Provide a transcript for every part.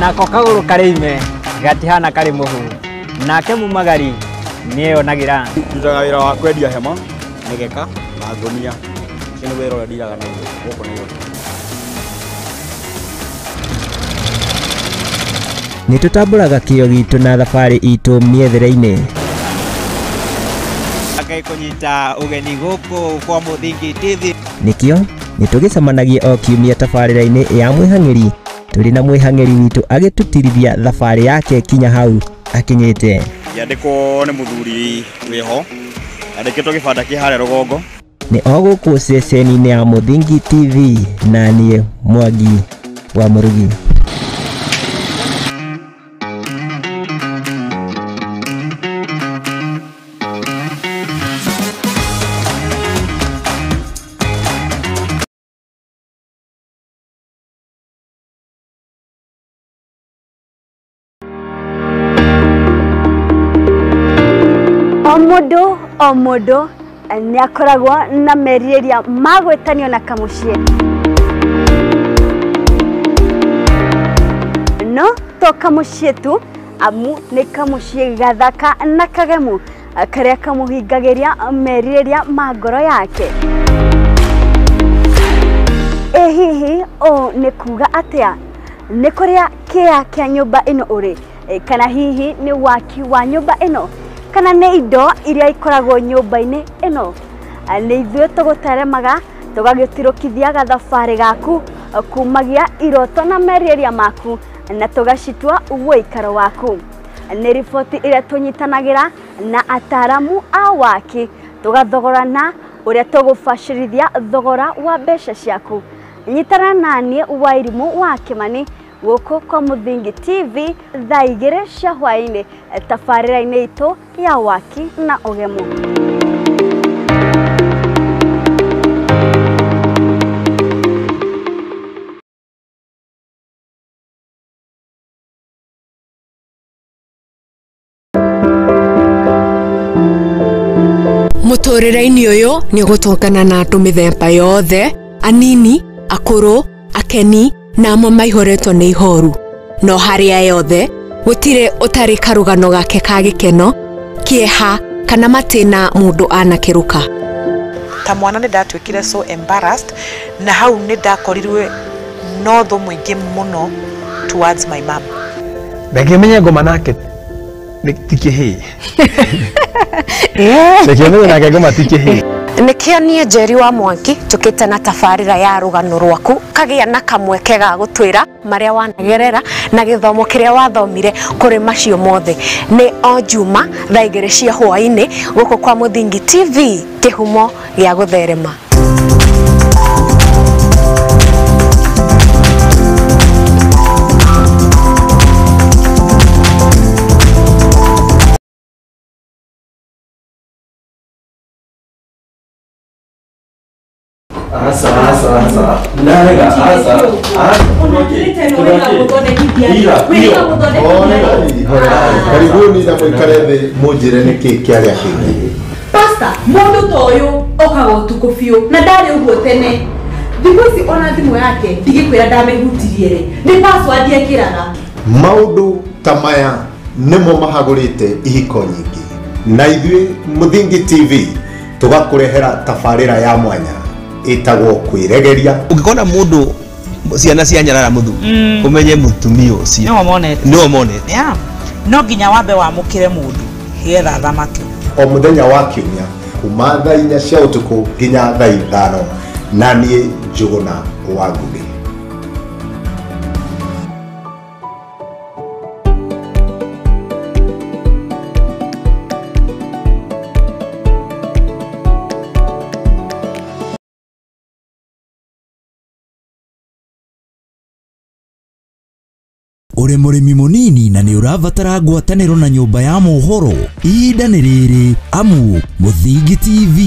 Nako kagũrũ karĩ ime gatihana karĩ mũhu. Nake mumagari nĩeyonagĩra. Ndutaga wĩra wa kwendia hema, mĩgeka na ngũnia. Ũcio nĩ wĩra ũrĩa ndiraga naguo gũkũ Nairobi. Nĩ tũtambũraga kĩo gitũ na thabarĩ itũ mĩethere-inĩ. Ngai kũnyita ũgeni gũkũ kwa Mũthingi TV. Nĩkĩo nĩ tũgĩcemanagia o kiumia tabarĩra-inĩ ya Mwĩhang'ĩri. Tũrĩ na mwĩhang'ĩri witũ agĩtũtirithia thabarĩ yake kinya hau akinyĩte. Ngĩandĩkwo nĩ mũthuri wĩho, andĩkĩtwo gĩbanda kĩ harĩa rũgongo. Nĩ o gũkũ ceceni-inĩ ya Mũthingi TV na niĩ Mwangi wa Mũrugi. O mũndũ nĩ akoragwo na merirĩria ma gwĩtanio na kamũciĩ. No to kamũciĩ tu, amu nĩ kamũciĩ gathaka na kagemu karĩa kamũhingagĩria merirĩria ma ngoro yake. Ĩ hihi ũũ nĩ kuga atĩa? Nĩ kũrĩa kĩa kĩa nyũmba ĩno ũrĩ, kana hihi nĩ waki wa nyũmba ĩno, kana nĩ indo iria ikoragwo nyũmba-inĩ ĩno? Nĩ ithuĩ tũgũteremaga tũgagĩtirũkithia gathabarĩ gaku kumagia iroto na merirĩria maku na tũgacitua ũikaro waku. Nĩ riboti ĩrĩa tũnyitanagĩra na ataramu a waki tũgathogorana ũrĩa tũgũbacĩrithia thogora wa mbeca ciaku. Nyitana naniĩ Wairimũ wa Kĩmani gũkũ kwa Mũthingi TV thaa 2 cia hwaĩ-inĩ tabarĩra-inĩ itũ ya waki na ũgemu. Mũtũrĩre-inĩ ũyũ nĩ ũgũtũngana na andũ mĩthemba yothe, anini, akũrũ, akeni na amwe maihũrĩtwo nĩ ihoru. No harĩa yothe gũtirĩ ũtarĩ karũgano gake ka gĩkeno, kĩeha kana matĩna mũndũ anakĩrũka. Ta mwana nĩ ndatuĩkire so embarrassed, na hau nĩ ndakorirwe no thũ mũingĩ mũno towards my mom. Reke menye ngoma nake ti kĩhĩĩ. Reke menye nake ngoma ti kĩhĩĩ. Nĩkĩo niĩ Njeri wa Mwangi njũkĩte na tabarĩra ya rũgano rwaku kagĩa na kamweke ga gũtwĩra marĩa wanagerera na gĩthomo kĩrĩa wathomire kũrĩ macio mothe. Nĩ o Juma thaa 2 cia hwaĩ-inĩ gũkũ kwa Mũthingi TV, kĩhumo gĩa gũtherema. Asa, asa, asa. Narega, asa. Karibuni na mũikare thĩ mũnjĩre nĩkĩ kĩarĩa kĩngĩ. Pastor, mũndũ ta ũyũ okaga ũtukũ biũ na ndarĩ ũguo tene. Thikũ ici ona thimũ yake ndigĩkwĩra ndamĩhutirie rĩ, nĩ password ekĩraga. Maũndũ ta maya nĩmo mahagũrĩte ihiko nyingĩ. Na ithuĩ Mũthingi TV tũgakũrehera tabarĩra ya mwanya ĩtagwo kwĩregeria. Ũngĩkona mũndũ ciana cia nyarara mũthuri, ũmenye mũtumia ũcio nĩwe monete. No nginya wambe wamũkĩre mũndũ nĩgetha athamake. O mũthenya wa kiumia kuma thaa 4 cia ũtukũ nginya thaa 5, na niĩ Njũgũna wa Ngũgĩ. Ũrĩ mũrĩmi mũnini na nĩ ũrabatara ngwatanĩro na nyũmba ya mohoro, ihinda nĩ rĩrĩ amu Mũthingi TV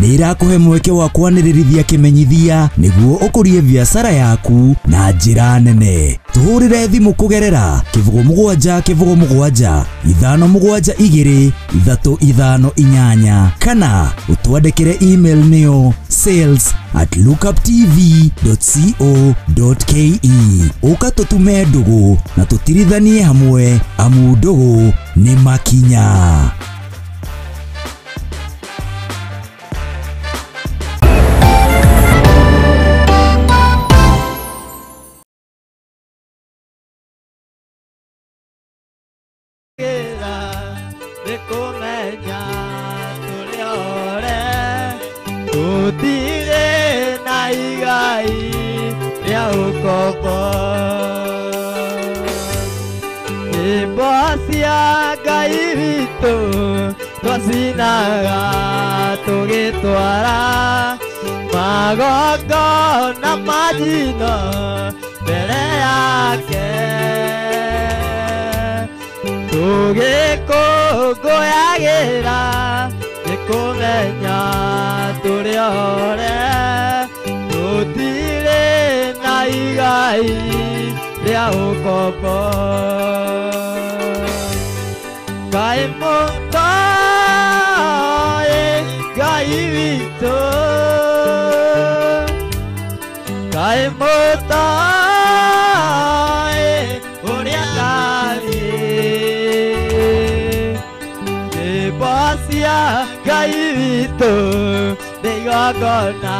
nĩ ĩrakũhe mweke wa kwanĩrĩrithia kĩmenyithia nĩguo ũkũrie biacara yaku na njĩra nene. Tũhũrĩre thimũ kũgerera 07 07 572 358 kana ũtwandĩkĩre email nĩyo sales at lookuptv.co.ke. Ũka tũtume ndũgũ na tũtirithanie hamwe, amu ndũgũ nĩ makinya. Twacinaga tũgĩtwara magongona ma njino mbere yake, tũgĩkũngũyagĩra nĩ kũmenya tũrĩ ore, tũtirĩ na igai rĩa ũkombo. Ngai mũtoĩ Ngai witũ, Ngai mũtoĩ ũrĩa atariĩ, nyĩmbo cia Ngai witũ nĩ igongona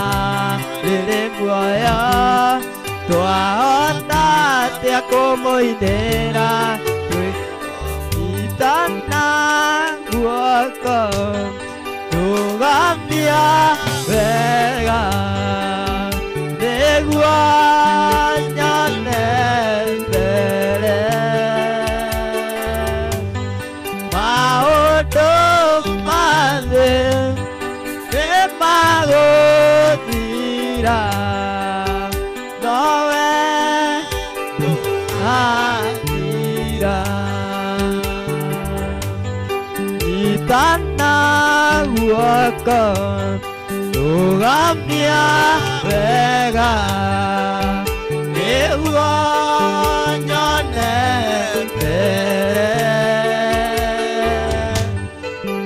rĩrĩ muoyo, twahota atĩa kũmũinĩra twĩitana guoko, rũgamia wega nĩguo nyone mbere, maũndũ ma thĩ nĩmagũthira, nowe ndũgathira. Itana guoko rũgamia wega nĩguo nyone mbere,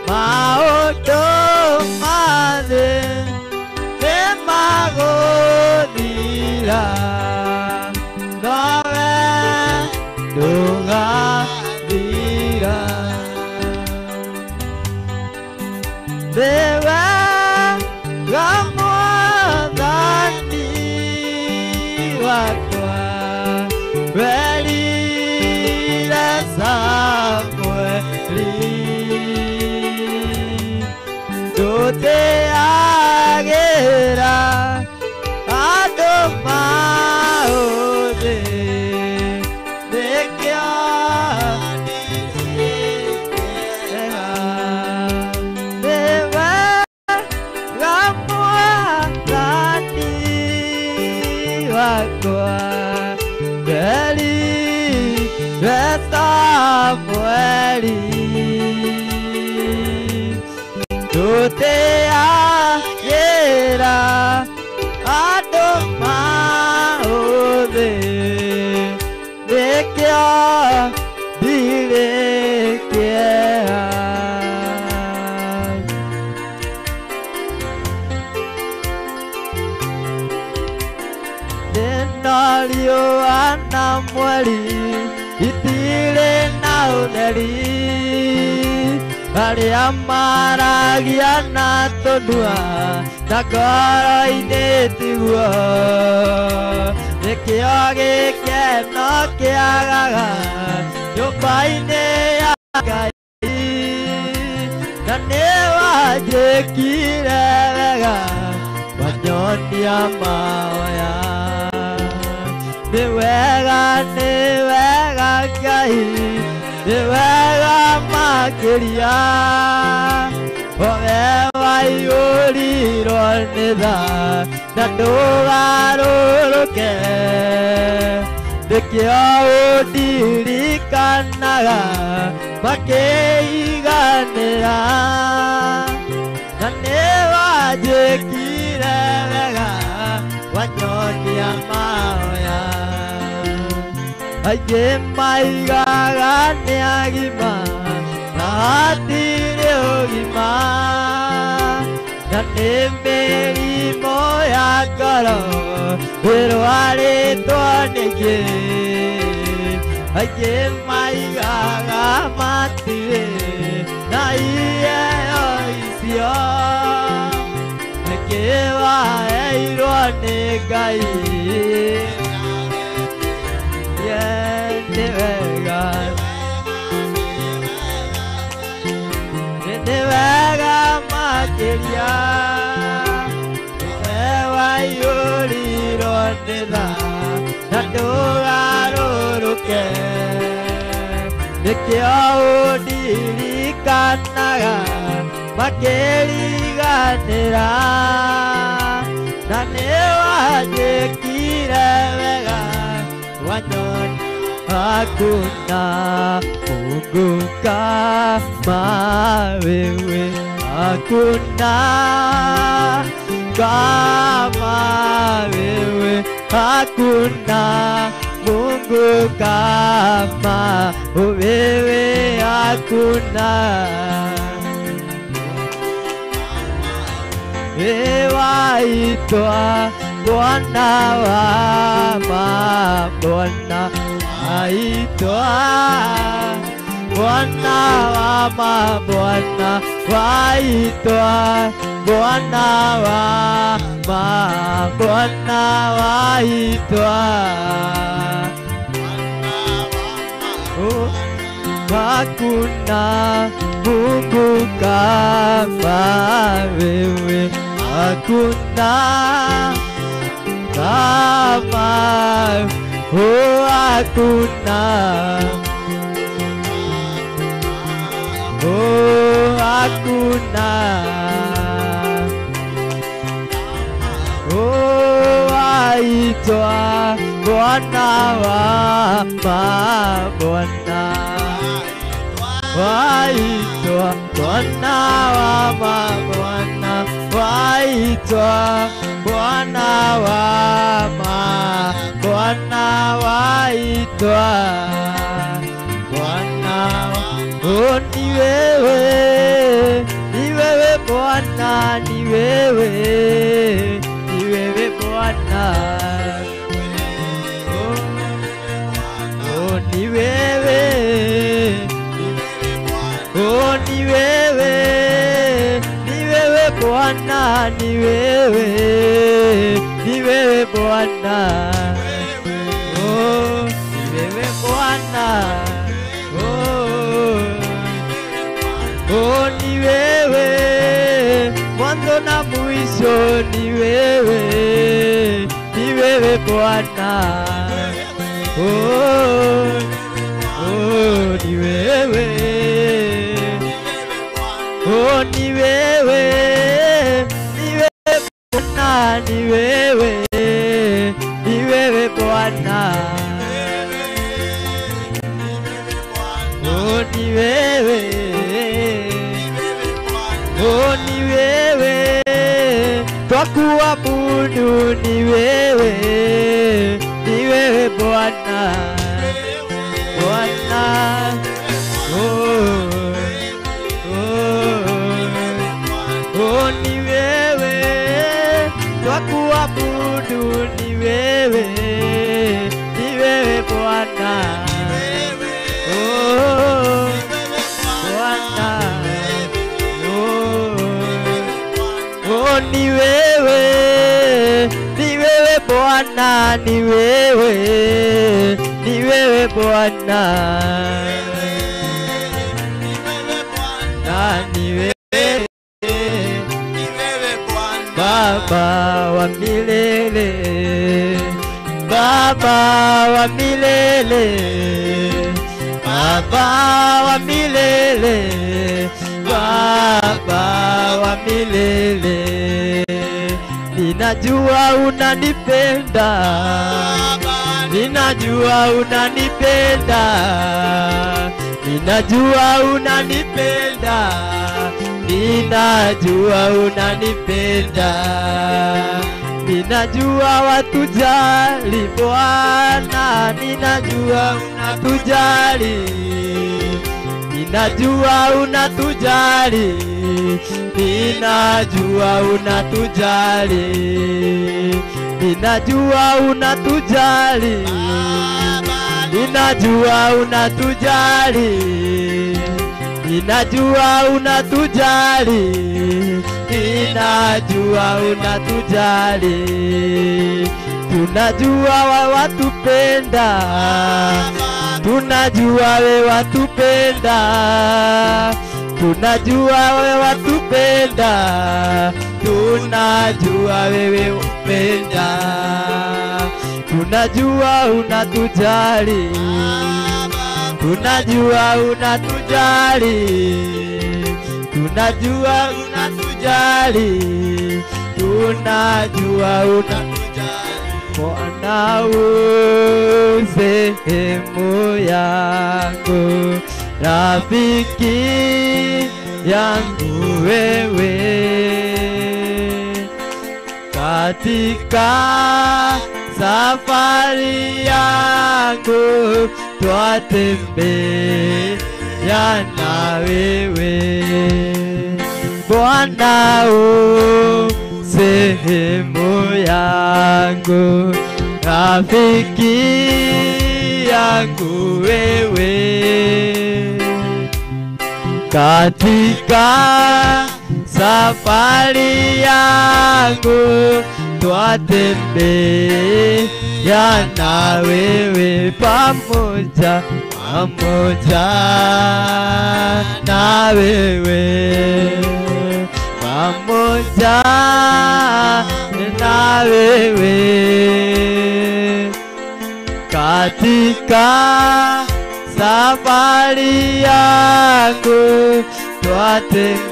maũndũ ma thĩ nĩmagũthira, nowe ndũgathira. Nĩwega Mwathani wakwa, werire Samweli, ndũteagĩra andũ maũthĩ, nĩkĩo ndĩrĩkĩra. Nĩwega Mwathani wakwa, werire Samweli, ndũteagĩra andũ maũthĩ, nĩkĩo ndirĩ kĩeha. Ndĩna riũa na mweri itirĩ na ũtheri, arĩa maragia na tũnua na ngoro-inĩ tiguo, nĩkĩo gĩkeno kĩagaga nyũmba-inĩ ya Ngai, na nĩwanjĩkire wega wanyonia mahoya. Nĩ wega Ngai, nĩ wega makĩria, o we waiyũrirwo nĩ tha na ndũgarũrũke, nĩkĩo ũndirikanaga makĩiganĩra, na nĩwanjĩkire wega wanyonia mahoya. Aingĩ maigaga nĩ agima na hatirĩ ũgima, na nĩ mĩrimũ Wĩrwarĩtwo nĩkĩ? Aingĩ maigaga matirĩ na iheo icio. Nĩkĩ waheirwo nĩ Ngai? Nĩ wega, nĩ wega makĩria waiyũrirwo nĩ tha na ndũgarũrũke. Nĩkĩo ũndirikanaga makĩriganĩra, na nĩwanjĩkire wega wanyoni. Hakuna Mungu kama wewe, hakuna kama wewe, hakuna Mungu kama wewe, hakuna. Waitwa Bwana wa mabwana, waitwa Bwana wa mabwana, waitwa Bwana wa mabwana, waitwa. Hakuna Mungu kama wewe, hakuna kama, oh, hakuna, oh, hakuna, oh, waitwa Bwana wa mabwana, waitwa Bwana wa mabwana, waitwa Bwana wa mabwana, waitwa Bwana. Oh, ni wewe, ni wewe Bwana, ni wewe, ni wewe Bwana. Oh, ni wewe, oh, ni wewe, ni wewe Bwana, ni wewe, ni wewe Bwana. Oh, ni wewe Bwana. Oh, oh, ni wewe, mwanzo na mwisho, ni wewe, ni wewe Bwana. Oh, oh, ni wewe. Oh, ni wewe, ni wewe Bwana, ni wewe, ni wewe Bwana. Oh, ni wewe, oh, ni wewe, twakuabudu, ni wewe, ni wewe Bwana, Bwana. Oh, oh, ni wewe, twakuabudu, ni wewe, ni wewe Bwana. Oh, Bwana. Oh, oh, ni wewe, ni wewe Bwana, ni wewe, ni wewe Bwana. Na ni wewe Baba wa milele, Baba wa milele, Baba wa milele, Baba wa milele. Ninajua unanipenda, ninajua unanipenda, ninajua unanipenda, ninajua unanipenda. Ninajua watujali Bwana, ninajua unatujali, Ninajua unatujali, ninajua unatujali, ninajua unatujali, ninajua unatujali, ninajua unatujali, ninajua unatujali. Tunajua wewe watupenda, tunajua wewe watupenda, tunajua wewe watupenda, tunajua wewe upenda, tunajua unatujali, tunajua unatujali, tunajua unatujali, tunajua unatujali. Bwana u sehemu yangu, rafiki yangu wewe, katika safari yangu twatembea na wewe. Bwana u sehemu yangu, rafiki yangu wewe, katika safari yangu twatembea na wewe, pamoja pamoja na wewe, pamoja na wewe, katika safari yangu twatembea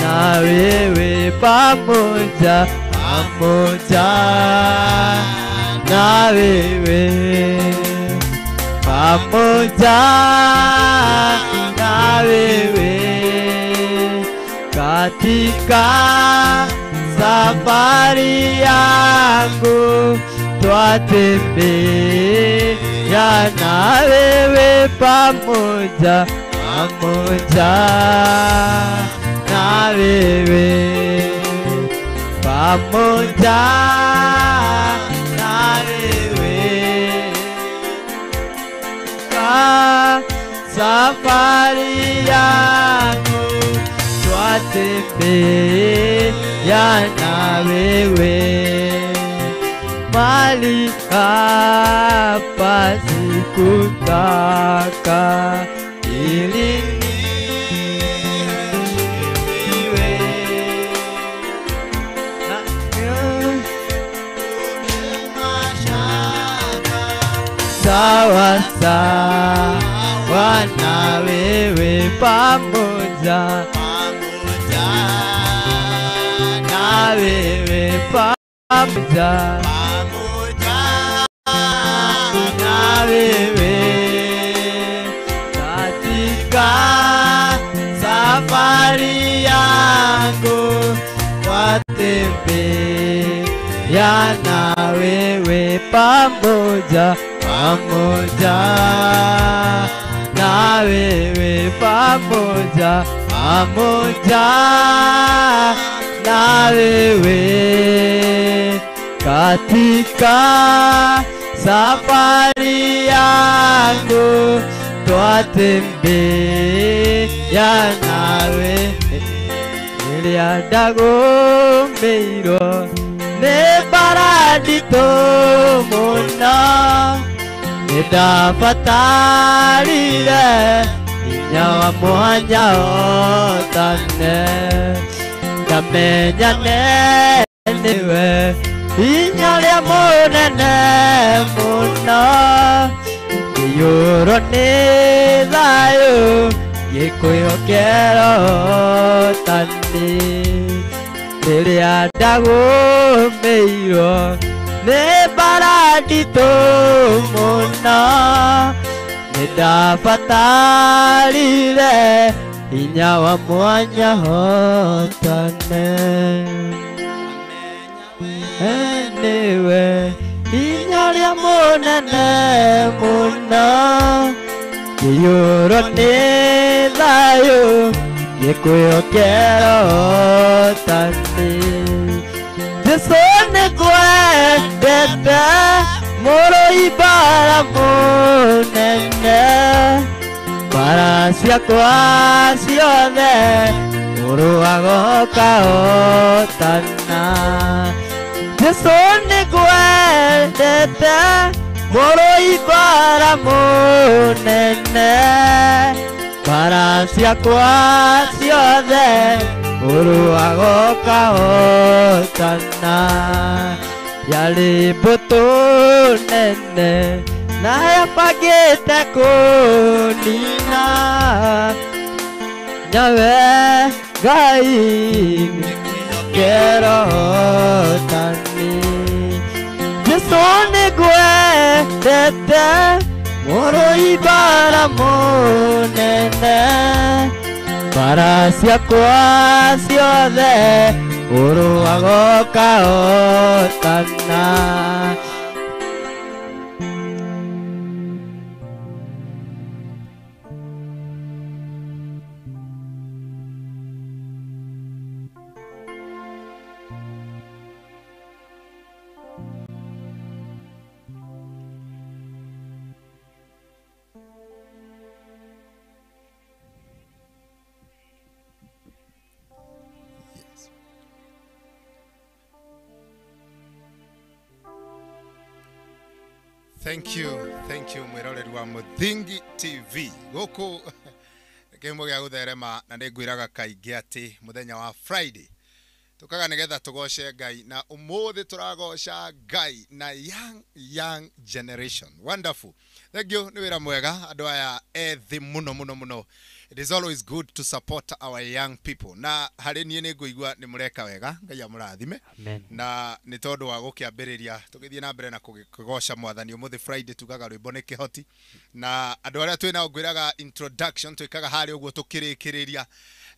na wewe, pamoja pamoja na wewe, pamoja na wewe, katika safari yangu twatembea na wewe, pamoja pamoja na wewe, pamoja na wewe, kwa safari yangu twatembea na wewe, mali hapa sikutaka ili niheshimiwe, na sawa sawa na wewe, pamoja pamoja na wewe, pamoja pamoja na wewe, katika safari yangu twatembea na wewe, pamoja pamoja na wewe, pamoja pamoja na wewe, katika safari yangu twatembea nawe. Rĩrĩa ndagũmĩirwo nĩ mbara nditũ mũno, nĩndabatarire hinya wa mwanya hotane, ndamenya nĩwe hinya ũrĩa mũnene mũno, ngĩiyũrwo nĩ thayũ ngĩkwĩhokera ũhotani. Rĩrĩa ndagũmĩirwo nĩ mbara nditũ mũno, nĩndabatarire hinya wa mwanya hotane, nĩwe hinya ũrĩa mũnene mũno, Ngĩiyũrwo nĩ thayũ ngĩkwĩhokera ũhotani. Jesũ nĩngwendete mũrũi mbara mũnene, mbara ciakwa ciothe ũrũaga ũkahotana. Jesũ nĩngwendete mũrũi mbara mũnene, mbara ciakwa ciothe ũrũaga ũkahotana. Yarĩ mbũtũ nene na yabangĩte kũnina, nyawe Ngai nĩngwĩhokera ũhotani. Jesũ nĩngwendete mũrũi mbara mũnene, mbara ciakwa ciothe ũrũaga ũkahotana. Thank you mwiroreri wa Muthingi TV guku kĩhumo gĩa gũtherema na nĩngwĩraga kaingĩ atĩ mũthenya wa Friday tukaga nĩgetha tũgoce Ngai na ũmũthĩ tũragoca Ngai na young generation. Wonderful, thank you, nĩ wĩra mwega andũ aya ethĩ mũno mũno mũno. It is always good to support our young people na harĩ niĩ nĩngũigua nĩ mũreka wega, Ngai amũrathime. Na nĩ tondũ wa gũkĩambĩrĩria tũgĩthiĩ na mbere na kũgoca mwathani ũmũthĩ Friday tugaga rwĩmbo nĩ kĩhoti na andũ arĩa twĩ nao ngwĩraga introduction twĩkaga harĩa ũguo tũkĩrĩkĩrĩria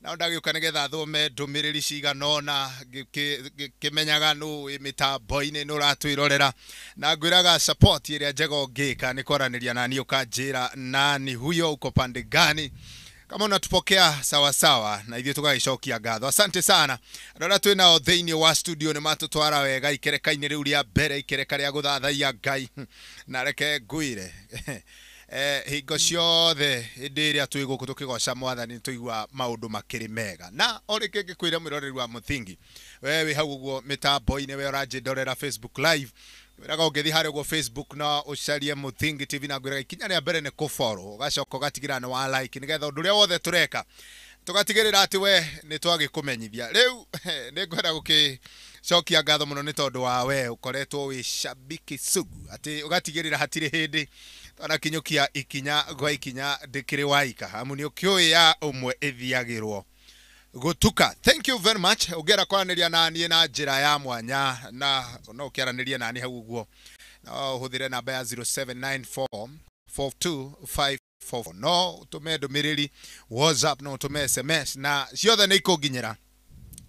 na ndagĩũka nĩgetha thome ndũmĩrĩri cigana ũna ngĩmenyaga nũ wĩ mĩtambo-inĩ nũ ũratwĩrorera na ngwĩraga support ĩrĩa njega ũngĩka nĩ kwaranĩria nani ũkanjĩra nani huyo uko pande gani kama unatupokea sawa sawa na ithuĩ tũgagĩcokia ngatho. Asante sana andũ arĩa twĩ nao thĩinĩ wa studio nĩ matũtwara wega ikereka-inĩ rĩu rĩa mbere, ikereka rĩa gũthathaiya Ngai na reke ngwĩre hingo ciothe hĩndĩ ĩrĩa twĩ gũkũ tũkĩgoca mwathani tũigua maũndũ makĩrĩ mega na o rĩngĩ ngĩkwĩra mwĩroreri wa Muthingi we wĩ hau ũguo mĩtambo-inĩ we ũranjĩndorera Facebook live wĩraga ũngĩthiĩ harĩa ũguo Facebook na ũcarie Muthingi TV na ngwĩraga ikinya rĩa mbere nĩ kũfollow ũgacoka ũgatigĩrĩra nĩ wa like nĩgetha ũndũ ũrĩa wothe tũreka tũgatigĩrĩra atĩ we nĩ twagĩkũmenyithia. Rĩu nĩngwenda gũkĩcokia ngatho mũno nĩ tondũ wa we ũkoretwo wĩ shabiki sugu atĩ ũgatigĩrĩra hatirĩ hĩndĩ twanakinyũkia ikinya gwa ikinya ndĩkĩrĩ waika amu nĩ ũkĩũĩ ya ũmwe ĩthiagĩrwo gutuka. Thank you very much. Ũngĩenda kwaranĩria na niĩ na njĩra ya mwanya na no ũkĩaranĩrie na niĩ hau ũguo no ũhũthĩre namba ya 0794 42544 no ũtũme ndũmĩrĩri WhatsApp no ũtũme SMS na ciothe nĩ ikũnginyĩra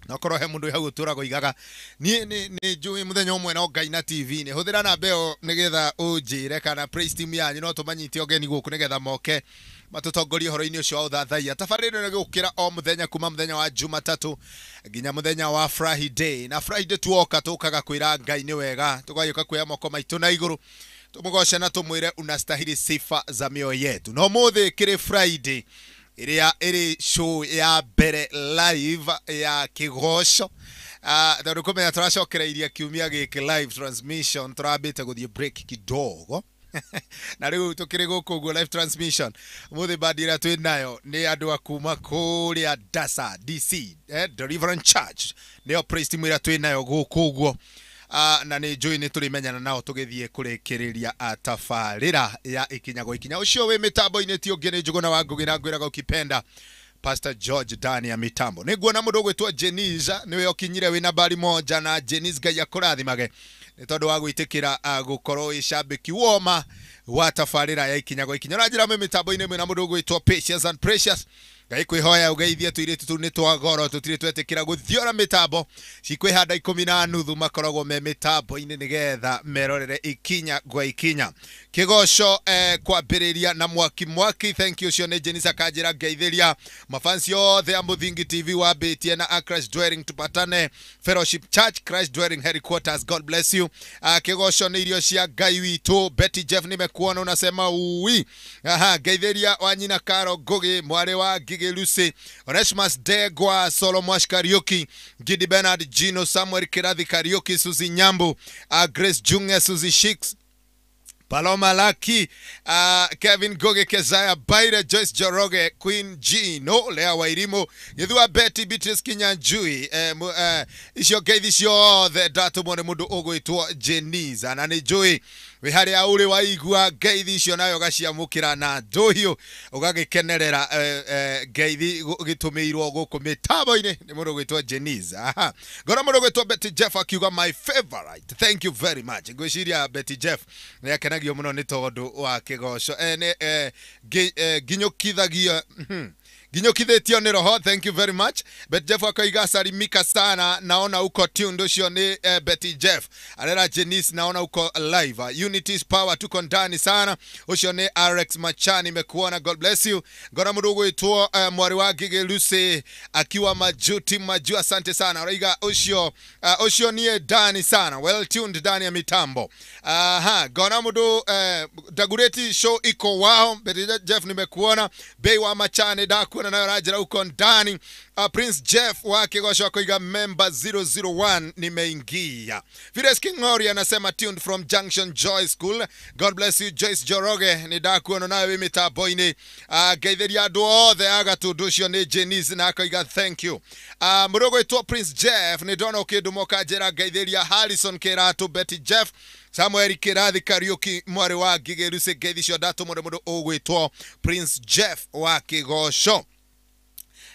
no korwo he mũndũ hau ũtũraga oigaga niĩ nĩ njũĩ mũthenya ũmwe no Ngai na TV nĩ hũthĩra namba ĩyo nĩgetha ũnjĩre kana praise team yanyu no tũmanyite ũgeni gũkũ nĩgetha moke matũtongorie ũhoro-inĩ ũcio wa ũthathaiya. Tabarĩra ĩno ĩgũkĩra o mũthenya kuma mũthenya wa Jumatatũ nginya mũthenya wa Friday na Friday tuoka tũkaga kwĩra Ngai nĩ wega tũgagĩũka kuoya moko maitũ na igũrũ tũmũgoce na tũmwĩre unastahili sifa za mioyo yetu. No mũthĩ kĩrĩ Friday ĩrĩa ĩrĩ show ya mbere live ya kĩgoco tondũ kũmenya tũracokereirie kiumia gĩkĩ live transmission tũrambĩte gũthiĩ break kidogo na rĩu tũkĩrĩ gũkũ ũguo live transmission ũmũthĩ bandi ĩrĩa twĩ nayo nĩ andũ a kuma kũrĩa Dasa DC Deliverance Church nĩyo praise team ĩrĩa twĩ nayo gũkũ ũguo na nĩ njũĩ nĩ tũrĩmenyana nao tũgĩthiĩ kũrĩkĩrĩria tabarĩra ya ikinya gwa ikinya. Ũcio wĩ mĩtambo-inĩ ti ũngĩ nĩ Njũgũna wa Ngũgĩ na ngwĩraga ũkipenda Pastor George Dani ya mitambo. Nĩ nguona mũndũ ũgwĩtwo Jeniza nĩwe ũkinyire wĩ nambari moja na Jeniz Ngai akũrathimage nĩ tondũ wa gwĩtĩkĩra gũkorwo wĩ shabiki woma wa tabarĩra ya ikinya gwa ikinya. Ũranjĩra mwĩ mĩtambo-inĩ mwĩna mũndũ ũgwĩtwo Patience and Precious Ngai kwĩhoya ũgeithie tũirĩtu tũu nĩ twa goro tũtirĩ twetĩkĩra gũthiora mĩtambo cikwĩhanda 10:30 makoragwo me mĩtambo-inĩ nĩgetha merorere ikinya gwa ikinya. Kigoco kwambĩrĩria na mwaki mwaki. Thank you. Ũcio nĩ Jenisa kanjĩra ngeithĩria mafansi othe a Muthingi TV wambĩtie na Christ Dwelling, tupatane Fellowship Church Christ Dwelling Headquarters. God bless you. Kigoco nĩ irio cia Ngai witũ. Betty Jeff nimekuona unasema ui. Aha, ngeithĩria wa nyina Karo Ngugi, mwarĩ wa Ngigĩ Lucy, Onesmus Degwa, Solomon Kariuki, Gidi Bernard Gino, Samuel Kirathi Kariuki, Suzy Nyambu, Grace Junge, Suzy Shicks, Paloma Laki, Kevin Goge, Kezaya Baire, Joyce Joroge, Queen Gino, Lea Wairimu, Githua Betty, Beatrice Kinyanjui, icio ngeithi ciothe ndatũmwo nĩ mũndũ ũgwĩtwo Jeniza, na nĩ njũĩ wĩ harĩa ũrĩ waigua ngeithi icio nayo ũgaciamũkĩra na ndũhiũ ũgagĩkenerera ngeithi gĩtũmĩirwo gũkũ mĩtambo-inĩ nĩ mũndũ ũgwĩtwo Jeniza. Aha. Ngona mũndũ ũgwĩtwo Betty Jeff akiuga my favorite. Thank you very much. Ngwĩciria Betty Jeff nĩ akenagio mũno nĩ tondũ wa kĩgoco. Nginyũkithagia nginyũkithĩtio nĩ roho. Thank you very much. Betty Jeff akoiga salimika sana, naona uko tuned. Ũcio nĩ Betty Jeff. Arera Jenice, naona uko live. Unity is power, tuko ndani sana. Ũcio nĩ RX Machani, nimekuona, God bless you. Ngona mũndũ ũgwĩtwo mwarĩ wa Ngigĩ Lucy akiwa majuti maju, asante sana. Araiga ũcio ũcio niĩ ndani sana, well tuned ndani ya mitambo. Aha, ngona mũndũ Dagureti show iko wao. Betty Jeff nimekuona. Bei wa Machani ndakuona nayo rajira uko ndani. Prince Jeff wa Kigosho akoiga member 001 nimeingia. Fides Kingori anasema tuned from Junction Joy School. God bless you Joyce Joroge, ni ndakuona nawe wĩ mĩtambo-inĩ. Ngeithĩria andũ othe a Gatũndũ, ũcio nĩ Jenice na akoiga thank you. Mũndũ ũgwĩtwo Prince Jeff nĩ ndona ũkĩndũma ũkanjĩra ngeithĩria Harrison Kĩratũ, Betty Jeff, Samuel Kirathi Kariuki, mwarĩ wa Ngigĩ Lucy, ngeithi icio ndatũmwo nĩ mũndũ ũgwĩtwo Prince Jeff wa Kĩgoco.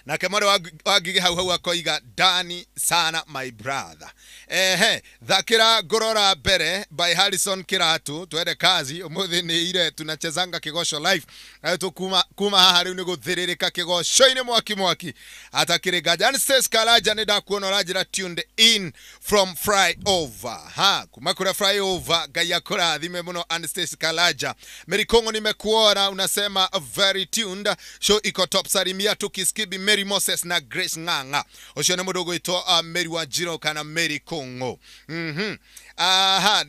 Nake mwarĩ wa Ngigĩ hau hau akoiga ndani sana my brother. Ehe, thakĩra ngũrora mbere by Harrison Kiratu, twende kazi ũmũthĩ nĩ ire tunachezanga Kĩgoco live. Nayo tukuma kuma haha rĩu nĩ gũthĩrĩrĩka kĩgoco-inĩ mwaki mwaki. Atakĩrĩ nganja. Anastase Karaja nĩ ndakuona ũranjĩra tuned in from flyover. Ha, kuma kũrĩa flyover, Ngai akũrathime mũno Anastase Karaja. Mary Kongo nimekuona unasema very tuned. Show iko top, salimia tukiskibi Mary Moses na Grace Ng'ang'a. Ũcio nĩ mũndũ ũgwĩtwo Mary Wanjiro kana Mary Kongo. Aha,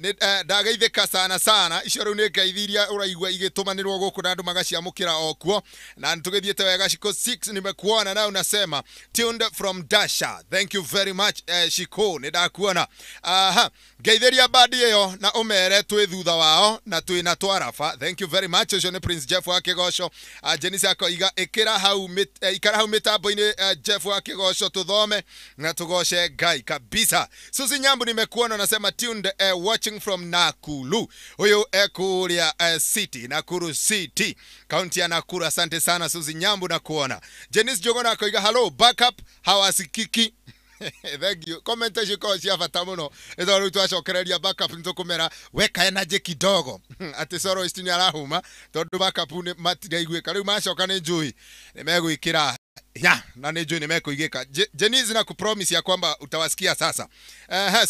ndageithĩka sana sana. Icio rĩu nĩ ngeithi iria ũraigua igĩtũmanĩrwo gũkũ na andũ magaciamũkĩra o kuo. Na nĩtũgĩthiĩte wega. Shiko 6 nimekuona nawe unasema tuned from Dasha. Thank you very much Shiko, nĩ ndakuona. Aha, ngeithĩria bandi ĩyo na ũmere twĩ thutha wao na twĩ na twaraba. Thank you very much. Ũcio nĩ Prince Jeff wa Kĩgoco. Jenice akoiga ĩkĩra hau ikara hau mĩtambo-inĩ Jeff wa Kĩgoco tũthome na tũgoce Ngai kabisa. Susi Nyambu nimekuona unasema tuned watching from Nakuru. Huyu kũrĩa city, Nakuru City, kaunti ya Nakuru. Asante sana Susi Nyambu na kuona. Jenice Jogona akoiga hello, backup hawasikiki. Thank you. Comment icio cia bata mũno nĩ tondũ rĩu twacokereria backup nĩ tũkũmera weka energy kidogo atĩ soloist nĩ arahuma tondũ backup nĩ matiraiguĩka. Rĩu macoka nĩ njũĩ nĩ megwĩkĩra ya na nĩ njũĩ nĩ mekũigĩka. Jenice na kupromise ya kwamba utawasikia sasa.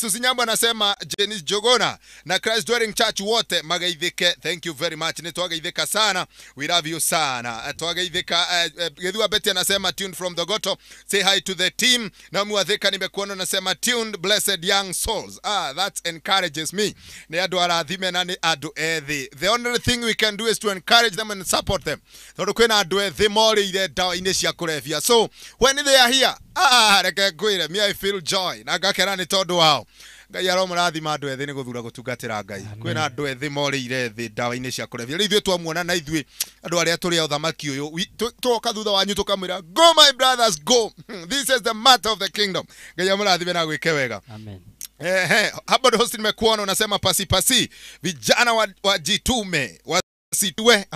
Susi Nyambo anasema Jenice Jogona na Christ Dwelling Church wote mageithike. Thank you very much. Nĩ twageithĩka sana. We love you sana. Twageithĩka. Githua Betty anasema tuned from the Goto. Say hi to the team. Na Muathika nimekuona anasema tuned blessed young souls. That encourages me. Nĩ andũ arathime na nĩ andũ ethĩ. The only thing we can do is to encourage them and support them. Tondũ kwĩna andũ ethĩ morĩire ndawa-inĩ cia kũrebia. So when they are here, reke ngwĩre, me I feel joy na ngakena nĩ tondũ wao. Ngai aromũrathima andũ ethĩ nĩ gũthura gũtungatĩra Ngai. Kwĩna andũ ethĩ morĩire thĩ ndawa-inĩ cia kũrebia. Rĩu ithuĩ twamuona na ithuĩ andũ arĩa tũrĩ a ũthamaki ũyũ, twoka thutha wanyu tũkamwĩra go my brothers go. This is the matter of the kingdom. Ngai amũrathime na gwĩke wega. Amen. Hubbard Host nimekuona unasema pasi pasi vijana wajitume wasitue.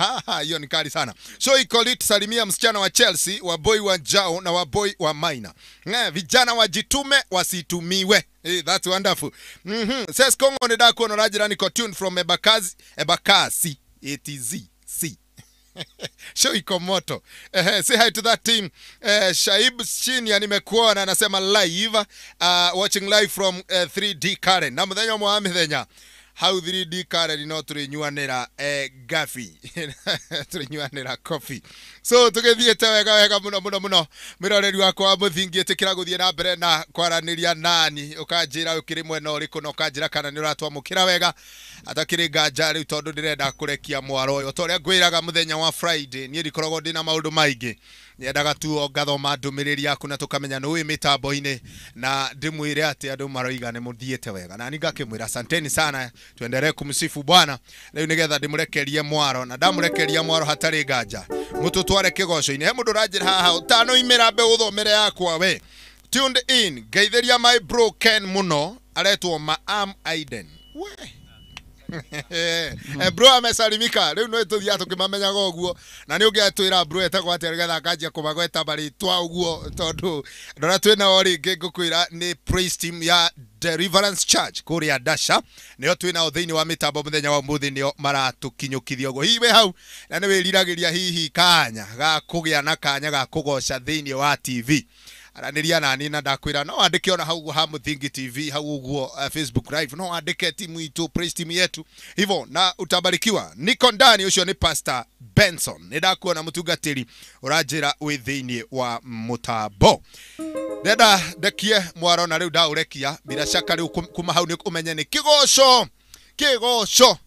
Hiyo ni kali sana. So ikolit salimia msichana wa Chelsea, wa boy wa Jao na wa boy wa Maina. Vijana wajitume wasitumiwe. Hey, that's wonderful. Says Kongo ni ndakuona rajira niko tuned from Ebakasi ATZ C. Show iko moto. Say hi to that team. Shaib Shinia nimekuona anasema live, watching live from 3D Karen. Na muthenya mwa mithenya. Hau 3D Karen no tũrĩnyuanĩra gabi tũrĩnyuanĩra coffee. So tũgĩthiĩte wega wega mũno mũno mũno mwĩroreri wakwa wa mũthingi, ĩtĩkĩra gũthiĩ na mbere na kwaranĩria nani, ũkanjĩra ũkĩrĩ mwena ũrĩkũ na ũkanjĩra kana nĩ ũratwamũkĩra wega atakĩrĩ nganja rĩu, tondũ ndĩrenda kũrekia mwaro ũyũ. Ta ũrĩa ngwĩraga mũthenya wa Friday, niĩ ndikoragwo ndĩna maũndũ maingĩ, nyendaga tu o ngathoma ndũmĩrĩri yaku na tũkamenya nĩ ũĩ mĩtambo-inĩ, na ndĩmwĩre atĩ andũ maroiga nĩ mũthiĩte wega, na niĩ ngakĩmwĩra asanteni sana, tuendelee kumsifu Bwana. Rĩu nĩgetha ndĩmũrekerie mwaro, na ndamũrekeria mwaro hatarĩ nganja mũtũtware kĩgoco-inĩ. He mũndũ ũranjĩra haha ũtanoimĩra mbe ũthomere yakwa we. Tuned in ngeithĩria my bro Ken mũno, aretwo Maam Aiden. We bro amesalimika rĩu no tũthiaga tũkĩmamenyaga ũguo, na nĩ ũngĩatwĩra bro etagwo atĩa nĩgetha akanjia kũmagweta marĩtwa ũguo, tondũ andũ arĩa twĩ nao rĩngĩ ngũkwĩra nĩ praise team ya Deliverance Church kũrĩa Dasha, nĩo twĩ nao thĩinĩ wa mĩtambo mũthenya wa ũmũthĩ, nĩo maratũkinyũkithia ũguo. Hihi wĩ hau na nĩ wĩriragĩria hihi kanya ga kũgĩa na kanya ga kũgoca thĩinĩ wa TV, aranĩria nani na ndakwĩra no wandĩke ona hau ha Mũthingi TV hau ũguo Facebook live, no wandĩke timu itũ, praise team yetu hivyo, na utabarikiwa. Niko ndani, ũcio nĩ Pastor Benson, nĩ ndakuona mũtungatĩri ũranjĩra wĩ thĩinĩ wa mũtambo. Ndenda ndekie mwaro na rĩu ndaũrekia bila shaka rĩu kuma hau nĩ ũmenye nĩ kĩgoco kĩgoco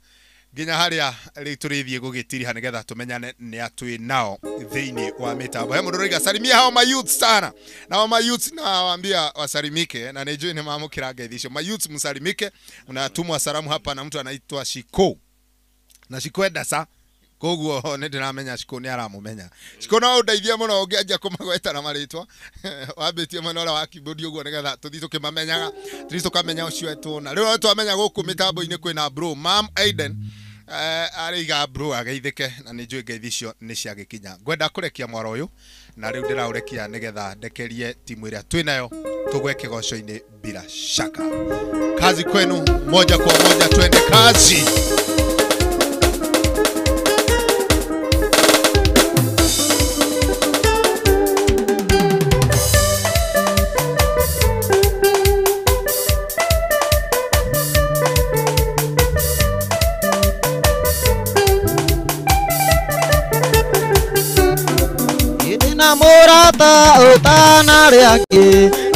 nginya harĩa rĩu tũrĩthiĩ gũgĩtiriha nĩgetha tũmenyane nĩ atwĩ nao thĩinĩ wa mĩtambo. He mũndũ ũroiga salimia hao ma youth sana, nao ma youth nawaambia wasalimike, na nĩnjũĩ nĩ mamũkĩra ngeithi icio. Ma youth msalimike, mnatumwa salamu hapa na mtu anaitwa Shiko na Shiko Endasa, koguo nĩ ndĩramenya Shiko nĩ aramũmenya. Shiko no ũndeithie mũno ũngĩanjia kũmagweta na marĩtwa wambĩtie mwena ũrĩa wa keyboard ũguo nĩgetha tũthiĩ tũkĩmamenyaga, tũthiĩ tũkamenya ũcio etwo na rĩu no twamenya gũkũ mĩtambo-inĩ kwĩna bro Mam Aiden arĩiga bro ageithĩke, na nĩ njũĩ ngeithi icio nĩ ciagĩkinya. Ngwenda kũrekia mwaro ũyũ na rĩu ndĩraũrekia nĩgetha ndekerie timu ĩrĩa twĩ nayo tũgwe kĩgoco-inĩ bila shaka. Kazi kwenu moja kwa moja, twende kazi. Murata utana rĩangĩ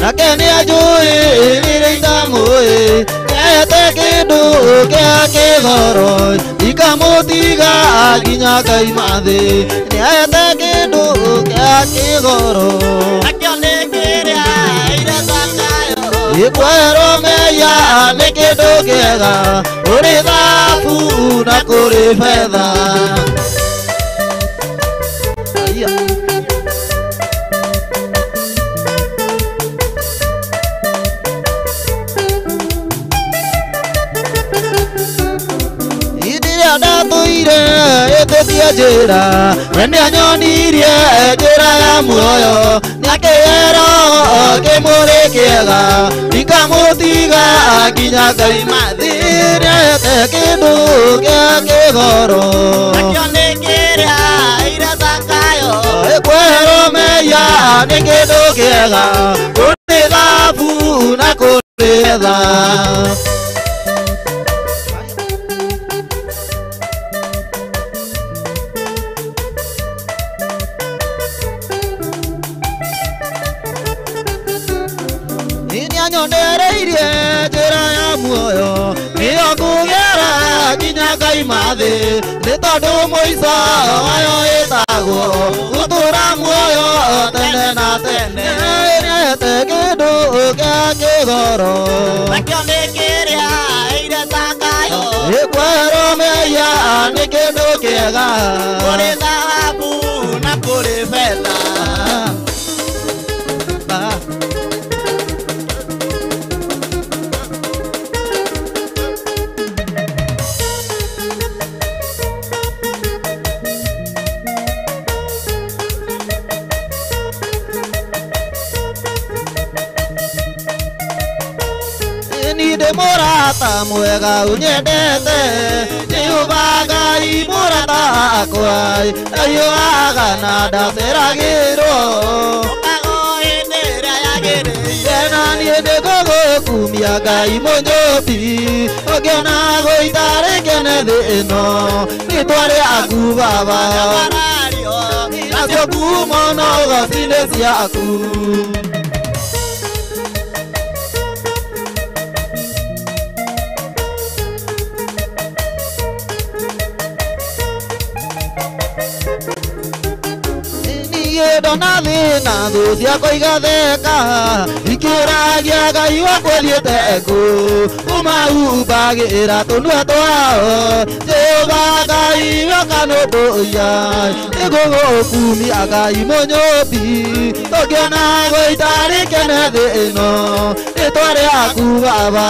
nake nĩanjũĩ rĩrĩa itamũĩ, nĩahete kĩndũ kĩa kĩgoro ikamũtiga nginya ngaima thĩ, nĩahete kĩndũ kĩa kĩgoro nakĩo nĩ kĩrĩa aire Zakayo. Ĩkwerwo mehia nĩ kĩndũ kĩega kũrĩ thahabu na kũrĩ betha. Ndatũire ĩtĩtie njĩra we nĩanyonirie njĩra ya muoyo, nĩakĩhero kĩmũrĩ kĩega ndikamũtiga nginya ngaima thĩ, nĩahete kĩndũ kĩa kĩgoro nakĩo nĩ kĩrĩa aire Zakayo. Ĩkwerwo mehia nĩ kĩndũ kĩega kũrĩ thahabu na kũrĩ betha. Nĩanyonereirie njĩra ya muoyo nĩyo ngũgera nginya ngaima thĩ, nĩ tondũ mũico wayo ĩtagwo gũtũũra muoyo tene na tene, nĩahete kĩndũ kĩa kĩgoro nakĩo nĩ kĩrĩa aire Zakayo. Ĩkwerwo mehia nĩ kĩndũ kĩega kũrĩ thahabu na kũrĩ betha. Ndĩ mũrata mwega ũnyendete Jehova Ngai mũrata wakwa, ndahiũhaga na ndaceragĩrwo ũkago hĩndĩ ĩrĩa yagĩrĩire, na niĩ nĩngũgũkumia. Ngũgũkumia Ngai mũnyũmbi ũngĩona gũitarĩ kene thĩ ĩno rĩtwa rĩaku baba nacio ngumo no ũgoci-inĩ ciaku. Ndona thĩna thũ ciakwa igatheka ikĩũragia Ngai wakwa thiĩte kũ ũmahumbagĩra tũnua twao Jehova Ngai ũkanũmbũiya nĩngũgũkumia Ngai mũnyũmbi tũngĩona gũitarĩ kene thĩ ĩno rĩtwa rĩaku baba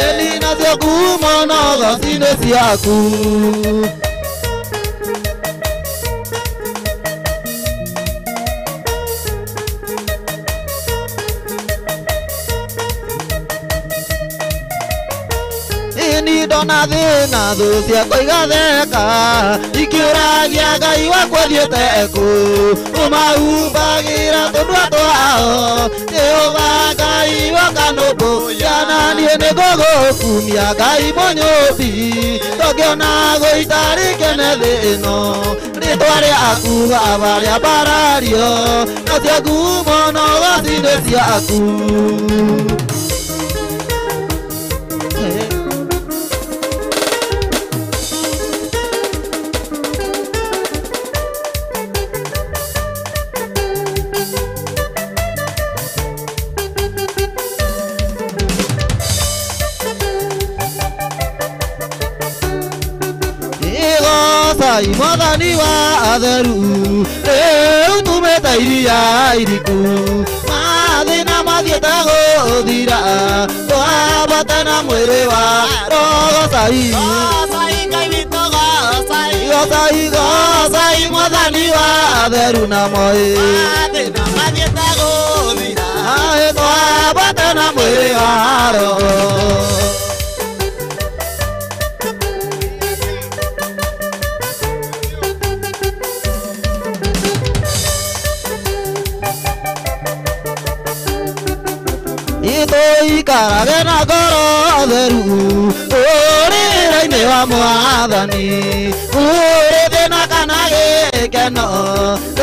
ĩni nacio ngumo no ũgoci-inĩ ciaku. Ndona thĩna thũ ciakwa igatheka ikĩũragia Ngai wakwa thiĩte kũ ũmahumbagĩra tũnua twao Jehova Ngai ũkanũmbũiya na niĩ nĩngũgũkumia Ngai mũnyũmbi tũngĩona gũitarĩ kene thĩ ĩno rĩtwa rĩaku baba rĩambarario nacio ngumo no ũgoci-inĩ ciaku. Mwathani wa atheru rĩu tumĩte iria iriku mathĩna mathiĩte gũthira twambate na mwĩrĩ wa rogocai gocai gocai Mwathani wa atheru na moi twambate na mwĩrĩ wa roho. Tũikarage na ngoro theru ũrĩra-inĩ wa Mwathani ũrĩ thĩna kana gĩkeno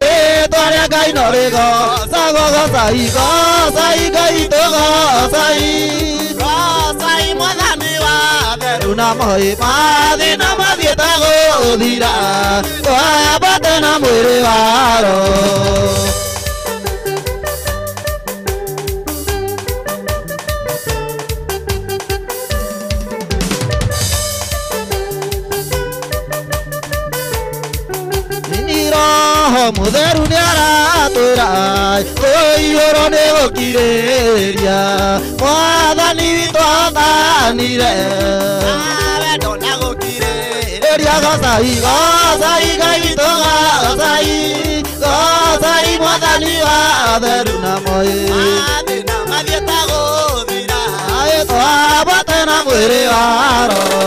rĩtwa rĩa Ngai no rĩgocagwo gocai gocai Ngai tũgocai gocai Mwathani wa theru na moi mathĩna mathiĩte gũthira twambate na mwĩrĩ wa roho. Mũtheru nĩaratwĩra ũiyũrwo nĩ gũkirĩrĩria Mwathani witũ ahotanire rĩria gocai gocai Ngai witũ gocai gocai Mwathani wa atheru na moi twambate na mwĩrĩ wa roho.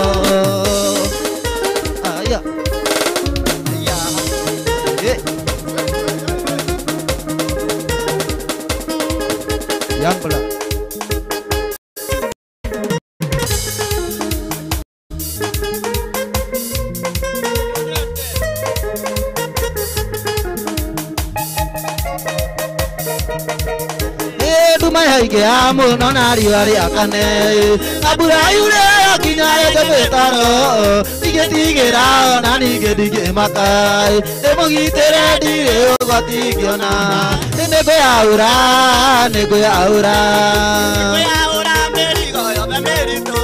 Yang Nduma mũno na riũa rĩakane na mbura yure yakinya yenje mĩtaro ndingĩtigĩra ona ningĩ ndingĩmaka ndĩmũgitĩre ndirĩ ũgwati ingĩona nĩngũyaũra nĩngũyaũra mĩrigo yothe mĩritũ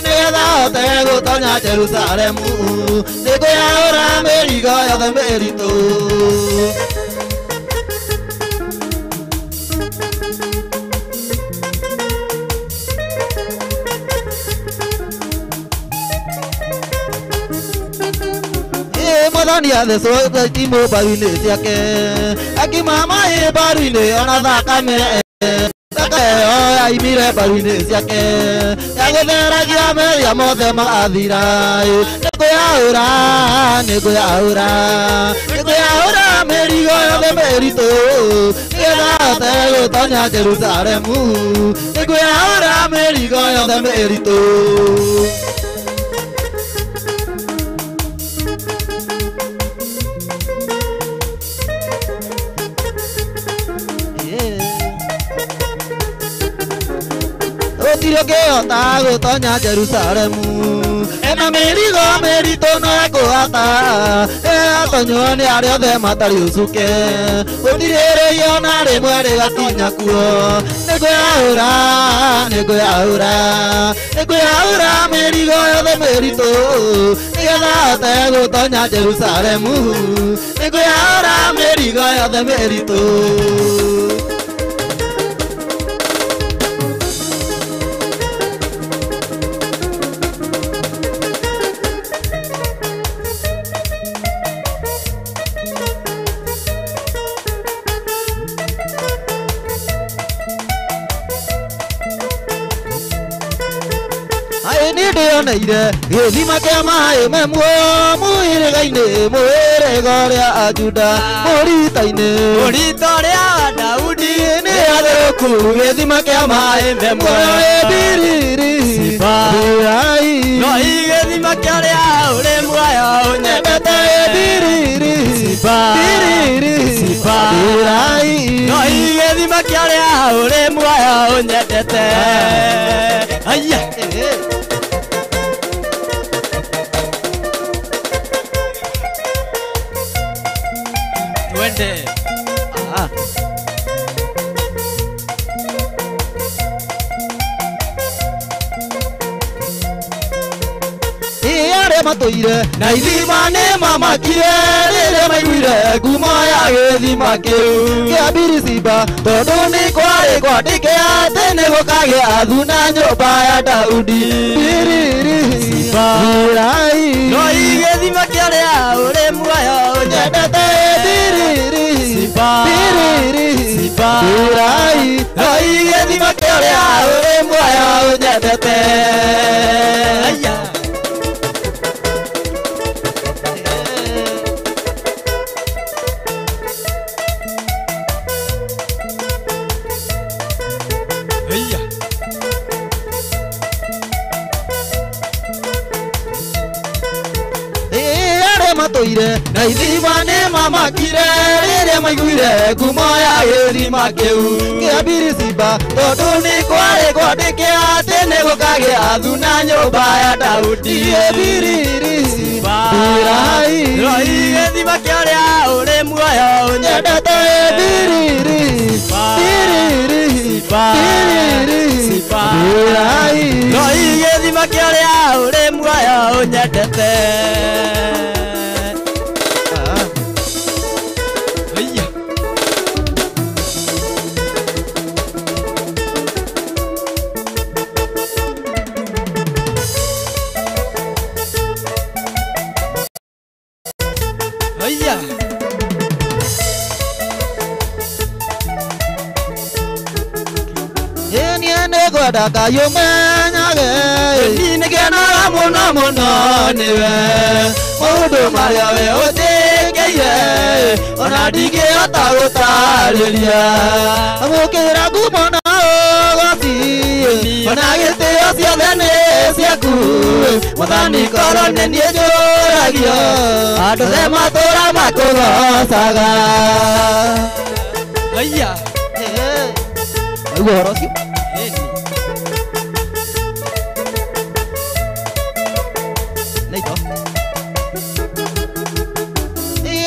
nĩgetha hote gũtonya Jerusalemu nĩngũyaũra mĩrigo yothe mĩritũ. Mwathani athecwo itimũ mbaru-inĩ ciake akima maĩ mbaru-inĩ ona thakame thakame ĩyo yaimire mbaru-inĩ ciake ya gũtheragia mehia mothe magathira. Nĩngũyaũra, nĩngũyaũra, nĩngũyaũra mĩrigo yothe mĩritũ nĩgetha hote gũtonya Jerusalemu. Nĩngũyaũra mĩrigo yothe mĩritũ. Gũtirĩ ũngĩhota gũtonya Jerusalemu ena mĩrigo mĩritũ no ekũhota ĩgatonywo nĩ arĩa othe matarĩ ũcuke. Gũtirĩ rĩhia ona rĩmwe rĩgakinya kuo. Nĩngũyaũra, nĩngũyaũra, nĩngũyaũra mĩrigo yothe mĩritũ nĩgetha hote gũtonya Jerusalemu. Nĩngũyaũra mĩrigo yothe mĩritũ. Nĩndĩoneire gĩthima kĩa maĩ me muoyo mũhĩrĩga-inĩ, mũhĩrĩga ũrĩa a Juda mũrita-inĩ, mũrita ũrĩa wa Daudi. Nĩ atherũku gĩthima kĩa maĩ me muoyo ĩbiriri Sibai no gĩthima kĩa ũrĩa ũrĩ muoyo ũnyendete ĩbiriri Sibai Sibai no gĩthima kĩa ũrĩa ũrĩ muoyo ũnyendete. Aya. Twende. Arĩa matũire na ithima nĩ mamakire rĩrĩa maiguire ngumo ya gĩthima kĩu kĩa Birisiba, tondũ nĩ kwarĩ kwandĩke atĩ nĩ gũkagĩa thuna nyũmba ya Daudi. Biriri no gĩthima kĩa ũrĩa ũrĩ muoyo ũnyendete. Biriri Sibai no gĩthima kĩa ũrĩa ũrĩ muoyo ũnyendete. Aya. Matũire na ithima nĩ mamakire rĩrĩa maiguire ngumo ya gĩthima kĩu kĩa Birisiba, tondũ nĩ kwarĩ kwandĩke atĩ nĩ gũkagĩa thuna nyũmba ya Daudi. Biriri Sibai no gĩthima kĩa ũrĩa ũrĩ muoyo ũnyendete. Biriri Biriri Biriri Sibai no gĩthima kĩa ũrĩa ũrĩ muoyo ũnyendete. Nĩngwenda Ngai ũmenyage nĩngenaga mũno mũno nĩwe maũndũ marĩa we ũnjĩkĩire ona ndingĩhota gũtarĩria. Amũkĩra ngumo na ũgoci ona gĩtĩo ciothe nĩ ciaku Mwathani, korwo nĩ niĩ njũragio andũ othe matũũra makũgocaga. Aya. Waigua ũhoro ũcio?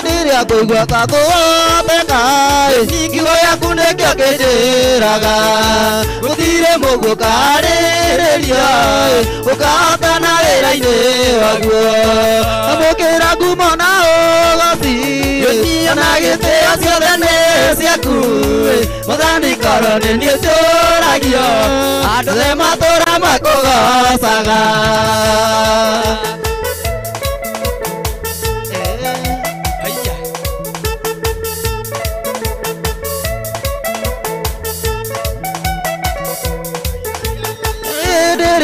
Rĩrĩa ngũigua ta kũhoteka kiugo gĩaku nĩkĩo kĩnjĩraga gũtirĩ mũguo ũkarĩrĩria ũkahotana wĩra-inĩ waguo. Amũkĩra ngumo na ũgoci ona gĩtĩo ciothe nĩ ciaku Mwathani, korwo nĩ niĩ njũragio andũ othe matũũra makũgocaga.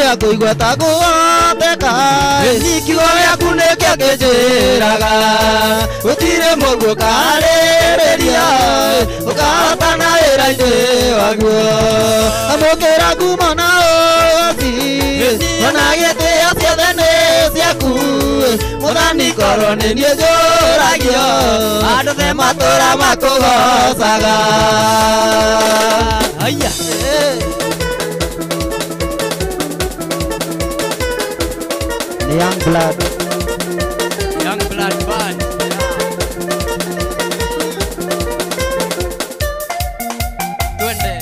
Ndingĩtiga kũigua ta ngũhoteka Ĩni kiugo gĩaku nĩkĩo kĩnjĩraga Gũtirĩ mũguo ũkarĩrĩria Ũkahotana wĩra-inĩ waguo Amũkĩra ngumo na ũgoci Ona gĩtĩo ciothe nĩ ciaku Mwathani korwo nĩ niĩ njũragio Andũ othe matũũra makũgoocaga Haya. The Young Blood. Young Blood Band. Twende.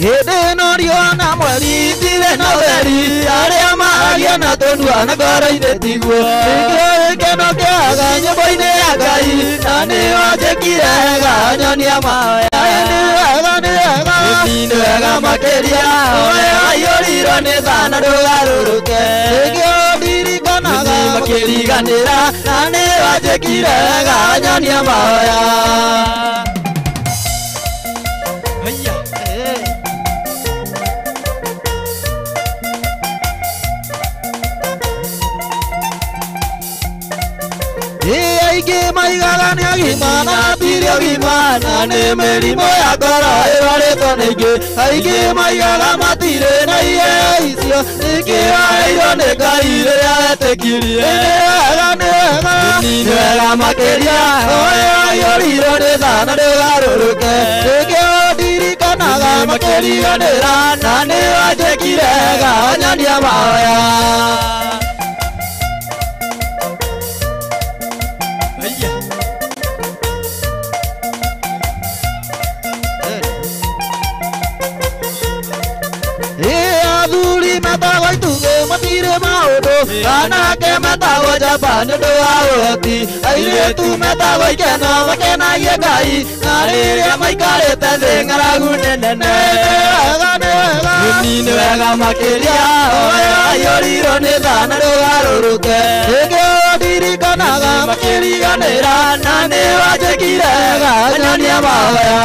Hĩndĩ ĩno riũa na mweri itirĩ na ũtheri arĩa maragia na tũnua na ngoro-inĩ tiguo nĩkĩo gĩkeno kĩaga nyũmba-inĩ ya Ngai na nĩo njĩkire wega nyonia mahoya nĩ wega nĩ wega nĩ wega makĩria we waiyũrirwo nĩ tha na ndũgarũrũke nĩkĩo ndirikanaga makĩriganĩra na nĩo njĩkire wega nyonia mahoya. Haya. Aingĩ maigaga nĩ agima na matirĩ ũgima na nĩ mĩrimũ ya ngoro ĩrwarĩtwo nĩ ingĩ aingĩ maigaga matirĩ na iheo icio nĩkĩo aheirwo nĩ Ngai rĩrĩa etĩkirie nĩ wega nĩ wega nĩ wega makĩria we waiyũrirwo nĩ tha na ndũgarũrũke nĩkĩo ndirikanaga makĩriganĩra na nĩ wanjĩkire wega nyonia mahoya. Athuri metagwo itugĩ matirĩ maũndũ anake metagwo njamba nĩ ũndũ wa ũhoti airĩtu metagwo ikeno makenagie Ngai na rĩrĩa maikarĩte thĩ ng'aragu nĩ nene nĩ wega nĩ wega nĩ wega makĩria we waiyũrirwo nĩ tha na ndũgarũrũke nĩkĩo ndirikanaga makĩriganĩra na nĩ wanjĩkire wega nyonia mahoya.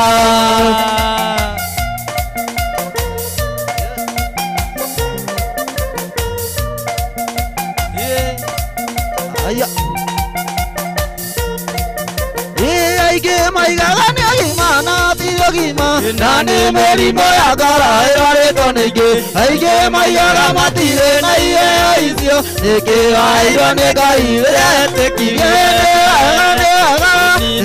Aingĩ maigaga nĩ agima na ti ũgima na nĩ mĩrimũ ya ngoro ĩrwarĩtwo nĩ ingĩ aingĩ maigaga matirĩ na iheo icio nĩkĩo aheirwo nĩ Ngai rĩrĩa etĩkirie nĩ wega nĩ wega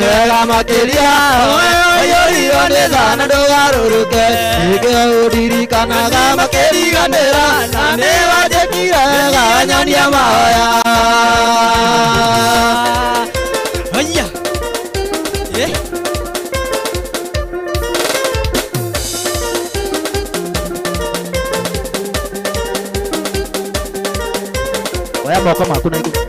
nĩ wega makĩria we waiyũrirwo nĩ tha na ndũgarũrũke nĩkĩo ũndirikanaga makĩriganĩra na nĩ wanjĩkire wega nyonia mahoya. Haya. Oya moko maku na igũrũ.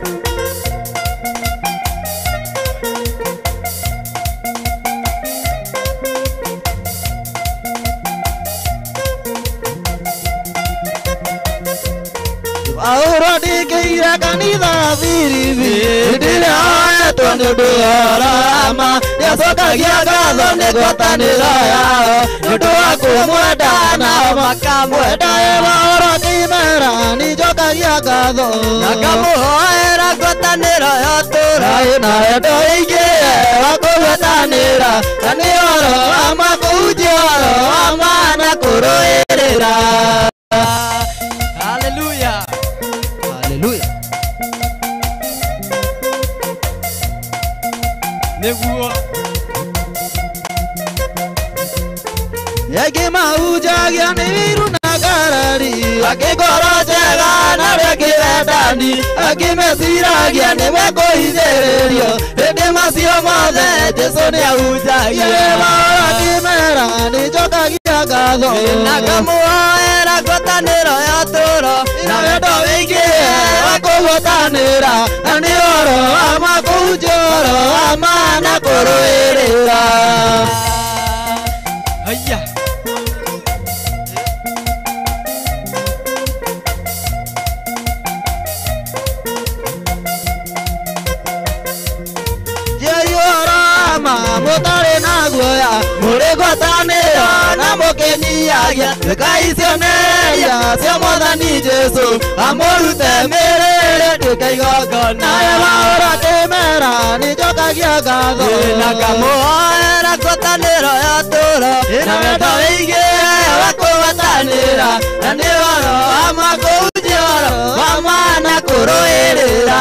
Paũlũ ndingĩire kanitha Filipi hĩndĩ ĩrĩa oetwo nĩ ũndũ wa ũhoro wa ma nĩacokagia ngatho nĩ ngwatanĩro yao nĩ ũndũ wa kũmwenda nao makamwenda Paũlũ akĩmera nĩnjokagia ngatho na ngamũhoera ngwatanĩro ya ũtũũro ĩna wendo ũingĩ wa kũgwatanĩra na nĩ ũhoro wa ma kũhunjia ũhoro wa ma na kũrũĩrĩra. Hallelujah. Hallelujah. Nĩguo. Aingĩ mahunjagia nĩ wĩiru na ngarari angĩ ngoro njega na arĩa angĩ wendani angĩ meciragia nĩ mekũhinyĩrĩrio hĩndĩ macio mothe Jesũ nĩahunjagia Paũlũ akĩmera nĩnjokagia ngatho na ngamũhoera ngwatanĩro ya ũtũũro na wendo wĩingĩ wa kũgwatanĩra na nĩ ũhoro wa ma kũhunjia ũhoro wa ma na kũrũĩrĩra. Haya. Nyihagia tuĩkai cionereria cia Mwathani Jesũ amũrute mĩrĩre tuĩke igongona Wahũra kĩmera nĩnjokagia ngatho na ngamũhoera ngwatanĩro ya ũtũũro na wendo wĩingĩ wa kũgwatanĩra na nĩ ũhoro wa ma kũhunjia ũhoro wa ma na kũrũĩrĩra.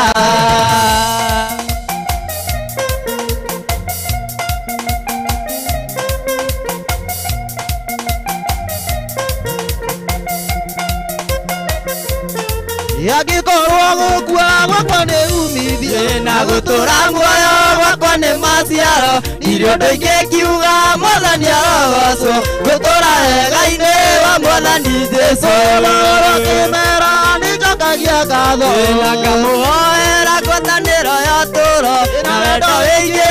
Angĩkorwo gũkua gwakwa nĩ umithio na gũtũũra muoyo gwakwa nĩ maciaro ndirĩ ũndũ ingĩkiuga Mwathani arogocwo gũtũũra wega-inĩ wa Mwathani Jesũ. Wahũra kĩmera nĩnjokagia ngatho na ngamũhoera ngwatanĩro ya ũtũũro na wendo wĩingĩ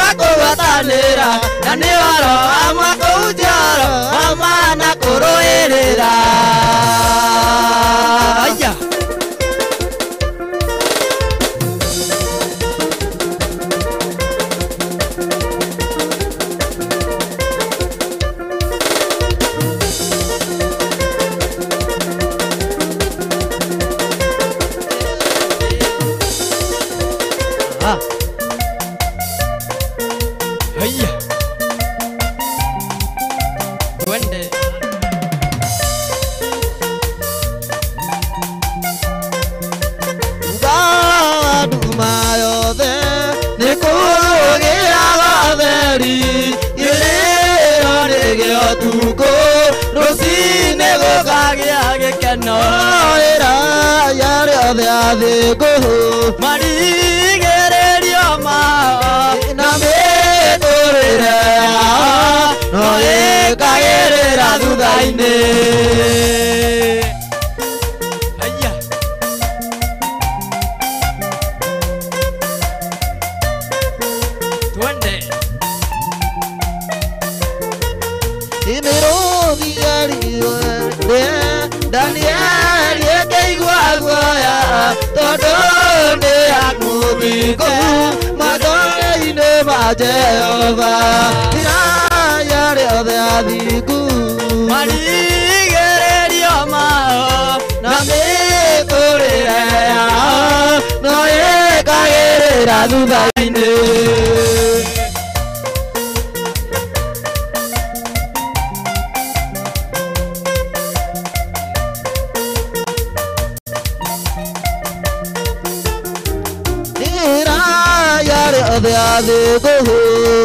wa kũgwatanĩra na nĩ ũhoro wa ma kũhunjia ũhoro wa ma na kũrũĩrĩra. Aya. Haya. Twende. Nduma yothe nĩ kũgĩaga theri kĩrĩro nĩgĩo ũtukũ rũcinĩ gũkagĩa gĩkeno ĩra ya rĩothe athĩngũ marigĩrĩrio mao na mĩtũrĩre yao no ĩkagĩrĩra thutha-inĩ. Haya. Twende. Mĩrũthi yarĩire Danieli ĩkĩigua guoya tondũ nĩ yakũthikũ matũũra-inĩ ma Jehova iraya rĩothe athingu marigĩrĩrio mao na mĩtũrĩre yao no ĩkagĩrĩra thutha-inĩ. Rĩothe athĩngũ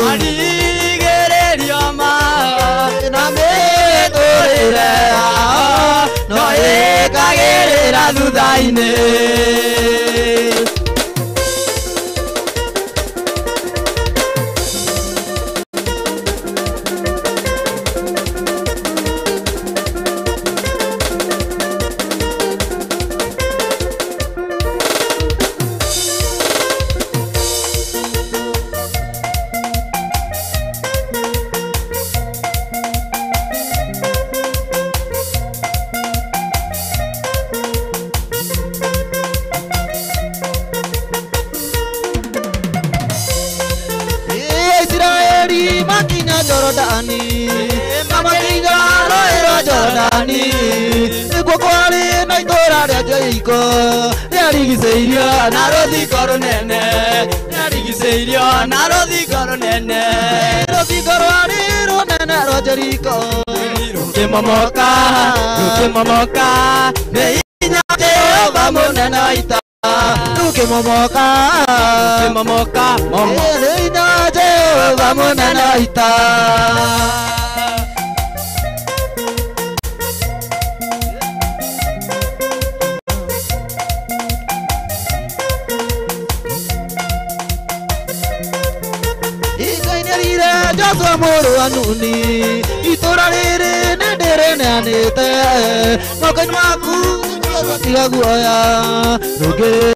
marigĩrĩrio mao na mĩtũrĩre yao no ĩkagĩrĩra thutha-inĩ. Isiraeli makinya Jorodani makinya rũũĩ rwa Jorodani nĩkuo kwarĩ na itũũra rĩa Jeriko rĩarigicĩirio na rũthingo rũnene rĩarigicĩirio na rũthingo rũnene rũthingo rwarĩ rũnene rwa Jeriko rũkĩmomoka rũkĩmomoka nĩ hinya Jehova mũnene wa ita rũkĩmomoka rũkĩmomoka momo nĩ hinya Jehova mũnene wa ita. Joshua mũrũ wa Nuni itũũra rĩrĩ nĩndĩrĩneanĩte moko-inĩ maku tiga guoya ndũngĩrĩra.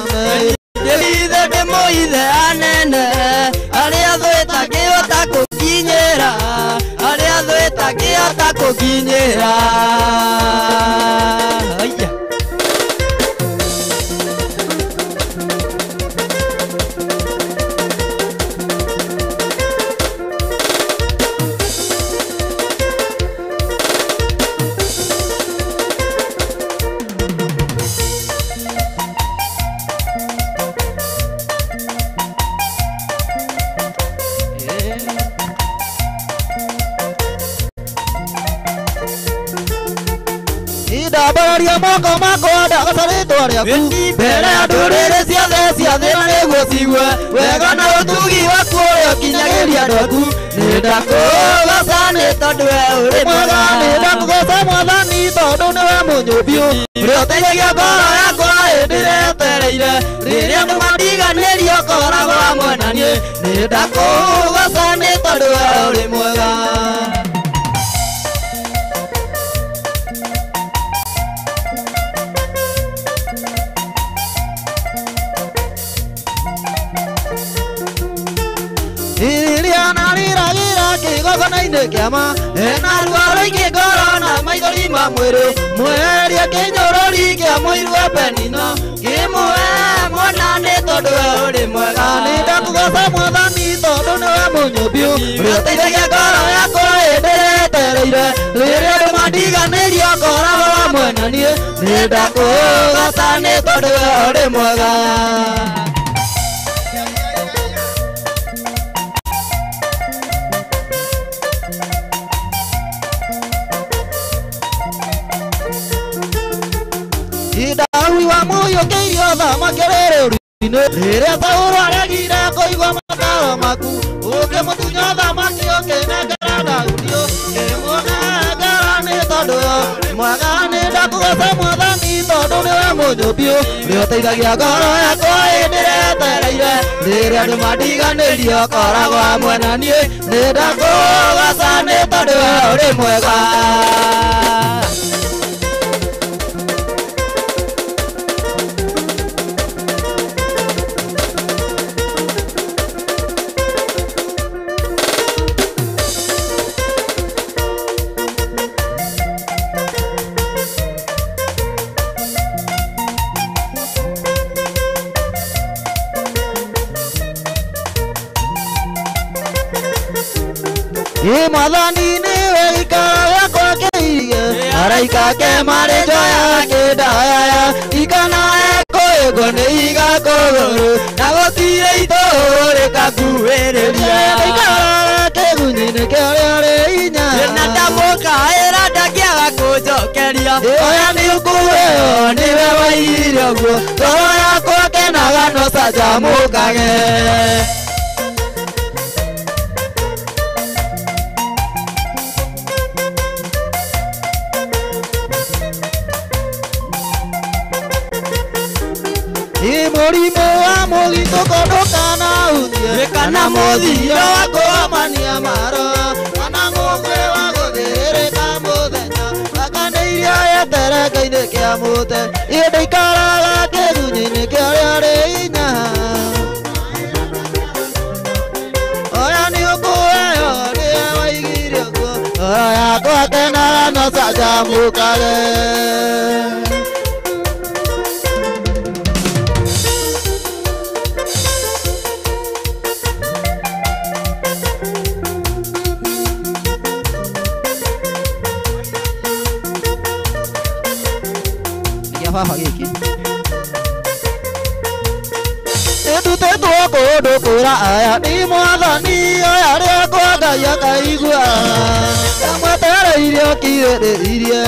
thakame ndĩithe ndĩmũithe anene arĩa thũ ĩtangĩhota kũkinyĩra arĩa thũ ĩtangĩhota kũkinyĩra. Haiya. Ndambararia moko makwa ndagaca rĩtwa rĩaku mbere ya ndũrĩrĩ ciothe cia thĩ na nĩguo cigue wega na ũtugi waku ũrĩa ũkinyagĩria andũ aku. Nĩndakũgoca nĩ tondũ we ũrĩ mwega, nĩndakũgoca Mwathani tondũ nĩwe mũnyũmbi ũrĩa ũteithagia ngoro yakwa hĩndĩ ĩrĩa yetereire rĩrĩa andũ mandiganĩria ũkoragwo hamwe na niĩ. Nĩndakũgoca nĩ tondũ we ũrĩ mwega. Rĩrĩa nariragĩra kĩgongona-inĩ kĩama ena ruo rũingĩ ngoro na maithori ma mwĩrĩ mweherie kĩnyũrũri kĩa mũiru wa Penina kĩmũhe mwana nĩ tondũ we ũrĩ mwega. Nĩndakũgoca Mwathani tondũ nĩwe mũnyũmbi ũrĩa ũteithagia ngoro yakwa hĩndĩ ĩrĩa yetereire rĩrĩa andũ mandiganĩria ũkoragwo hamwe na niĩ. Nĩndakũgoca nĩ tondũ we ũrĩ mwega. Daudi wa mũiyũkĩirio thamaki rũrĩrĩ-inĩ rĩrĩa Saũlũ aregire kũigua mataro maku ũkĩmũtunya thamaki ũkĩnengera Daudi ũkĩmũnengera nĩ tondũ mwega. Nĩndakũgoca Mwathani tondũ nĩwe mũnyũmbi ũrĩa ũteithagia ngoro yakwa hĩndĩ ĩrĩa yetereire rĩrĩa andũ mandiganĩria ũkoragwo hamwe na niĩ. Nĩndakũgoca nĩ tondũ we ũrĩ mwega. Mwathani nĩwe gĩikaro gĩakwa kĩige araika ake marĩ njoya kĩndaya ikanae kũĩgwo nĩ iga kũgũrũ na gũtirĩ itũũ rĩkakuhĩrĩria ndaikaraga kĩgunyĩ-inĩ kĩa ũrĩa ũrĩ hinya na ndamũkaĩra ndangĩaga kũnjokeria. Oya nĩ ũkuheo nĩwe waigire ũguo ngoro yakwa kenaga no canjamũkage. Mũrimũ wa mũthitũko ndũkanahutie kana mũthiro wa kũhomania maro kana mũgwĩ wa gũthĩrĩrĩka mũthenya akanĩirio gĩtereke-inĩ kĩa mũtĩ ĩndĩ ikaraga kĩgunyĩ-inĩ kĩa ũrĩa ũrĩ hinya. Oya nĩ ũkũheo nĩwe waigire ũguo ngoro yakwa kenaga no canjamũkage. Baba gĩkĩ nĩndutĩtwo kũndũ kũraya nĩ Mwathani oya rĩakwa Ngai akaigua ndamwetereire okirĩrĩirie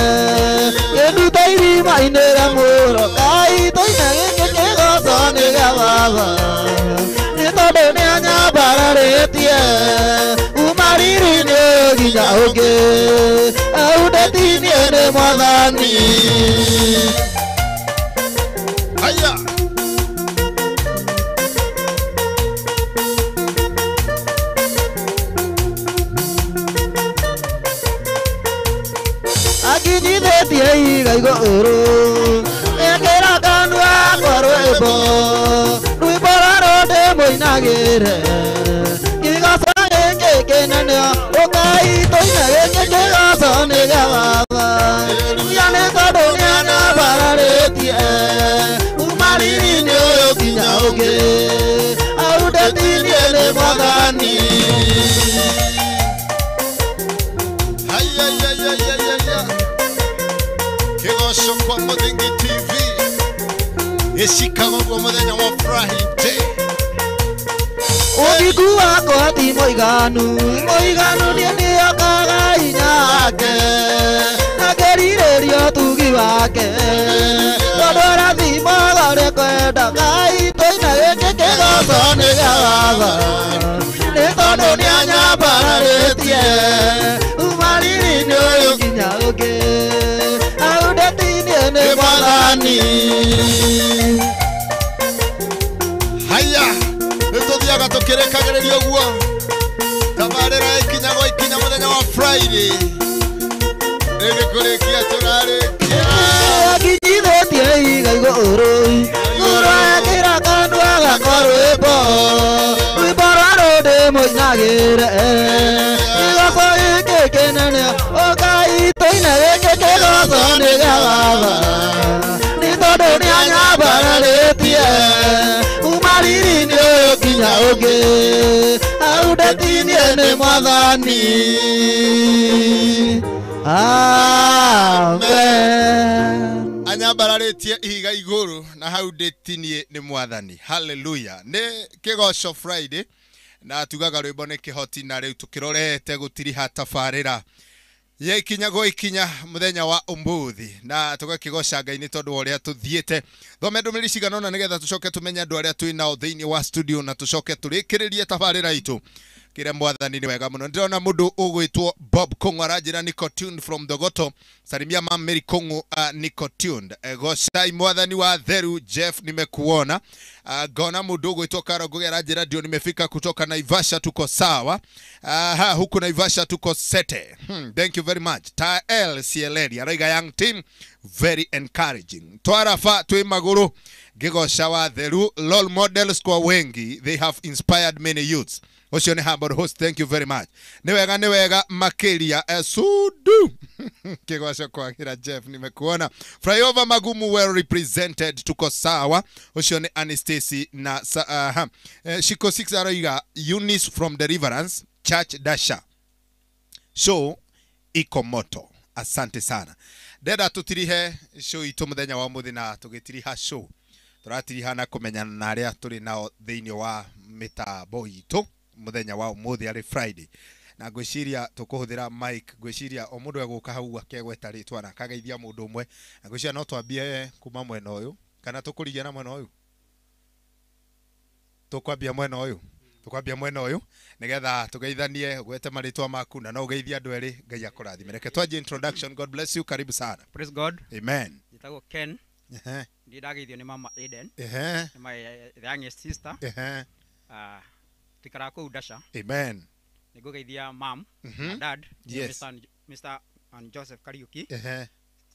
kĩndute irima-inĩ rĩa mũro Ngai tũine gĩkĩ kĩgoco nĩ gĩa baba nĩ tondũ nĩanyambararĩtie kuma riri-inĩ nginya ũngĩ aundĩtinie nĩ Mwathani. Haya. Akinyithĩtie iga igũrũ ekĩra kanua kwa rwĩmbo Kĩgoco kwa Mũthingi TV gĩcikaga ũguo mũthenya wa Friday. Ũthingu wakwa ti mũiganu, mũiganu niĩ nĩokaga hinya wake, na ngerirĩria ũtugi wake, tondũ arathimaga ũrĩa kwenda. Ngai tũina gĩkĩ kĩgoco nĩ gĩa baba, nĩ tondũ nĩanyambararĩtie uma riri-inĩ ũyũ nginya ũngĩ, hau ndetinie nĩ Mwathani. Haya, nĩtũthiaga tũkĩrĩkagĩrĩria ũguo tabarĩra ikinya gwa ikinya mũthenya wa Friday. Rĩu nĩ kũrĩkia tũrarĩkia. Akinyithĩtie ihiga igũrũ, igũrũ ekĩra kanua gakwa rwĩmbo, rwĩmbo rwa rũndĩ mũinagĩre. Kĩgoco gĩkĩ kĩnene, ũkai tũine gĩkĩ kĩgoco nĩ gĩa baba, nĩ tondũ nĩanyambararĩtie uma riri-inĩ ũyũ nginya ũngĩ, hau ndetinie nĩ Mwathani. Amen. Anyambararĩtie ihiga igũrũ na hau ndĩtinie nĩ Mwathani. Hallelujah. Nĩ kĩgoco Friday na tugaga rwĩmbo nĩ kĩhoti, na rĩu tũkĩrorete gũtiriha tabarĩra ya ikinya gwa ikinya mũthenya wa ũmũthĩ, na tũgakĩgoca Ngai nĩ tondũ wa ũrĩa tũthiĩte. Thome ndũmĩrĩri cigana ũna nĩgetha tũcoke tũmenye andũ arĩa twĩ nao thĩinĩ wa studio, na tũcoke tũrĩkĩrĩrie tabarĩra itũ. Kĩrĩa Mwathani nĩ wega mũno. Ndĩrona mũndũ ũgwĩtwo Bob Kong'o aranjĩra niko tuned from Dogoto. Salimia Mam Mary Kong'o, niko tuned. Gocai Mwathani wa Theru Jeff, nimekuona. Ngona mũndũ ũgwĩtwo Karo Ngugi aranjĩra ndio nimefika kutoka Naivasha, tuko sawa. Huku Naivasha tuko sete. Thank you very much. Tael Cieleri araiga young team very encouraging. Twarafa twĩ magũrũ ngĩgoca wa Theru. Role models kwa wengi, they have inspired many youths. Ũcio nĩ humble host, thank you very much. Nĩ wega, nĩ wega makĩria sudu. Kĩgoco kwagĩra Jeff, nimekuona. Flyover Magumu well represented, tuko sawa. Ũcio nĩ Anastasi na Shiko 6 aroiga Eunice from Deliverance Church Dasha. Show iko moto. Asante sana. Ndenda tũtirihe show itũ mũthenya wa ũmũthĩ, na tũgĩtiriha show tũratiriha na kũmenyana na arĩa tũrĩ nao thĩinĩ wa mĩtambo itũ mũthenya wa ũmũthĩ arĩ Friday. Na ngwĩciria tũkũhũthĩra mic, ngwĩciria o mũndũ egũka hau akegweta rĩtwa na akageithia mũndũ ũmwe, na ngwĩciria no twambie kuma mwena ũyũ kana tũkũrigia na mwena ũyũ. Tũkwambia mwena ũyũ, tũkwambia mwena ũyũ nĩgetha tũgeithanie, ũgwete marĩtwa maku na no ũgeithie andũ erĩ. Ngai akũrathime. Reke twanjie introduction. God bless you, karibu sana. Praise God. Amen. Njĩtagwo Ken. Ndĩ ndageithio nĩ mama Eden. Nĩ my youngest sister. Tuikaraga kũu Dasha. Amen. Nĩngũgeithia mam na dad, Yes. Mr. and Joseph Kariuki.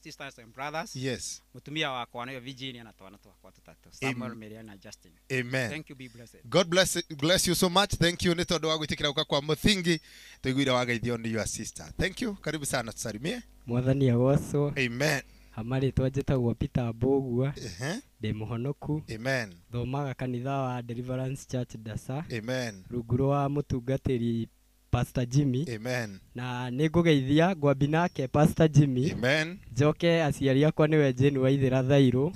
Sisters and brothers. Yes. Mũtumia wakwa nĩwe Virginia na twana twakwa tũtatũ, Samuel, Mary na Justin. Amen. Thank you, be blessed. God bless you so much. Thank you nĩ tondũ wa gwĩtĩkĩra gũka kwa Mũthingi. Tũiguire wageithio nĩ your sister. Thank you. Karibu sana, tusalimie. Mwathani agocwo. Amen. Hamarĩtwa njĩtagwo Peter Mbũgua. Ndĩ mũhonoku. Amen. Thomaga kanitha wa Deliverance Church Dasa. Amen. Rungu rwa mũtungatĩri Pastor Jimmy. Amen. Na nĩngũgeithia ngwambi nake Pastor Jimmy. Amen. Njoke aciari akwa nĩwe Jane Waithĩra Thairũ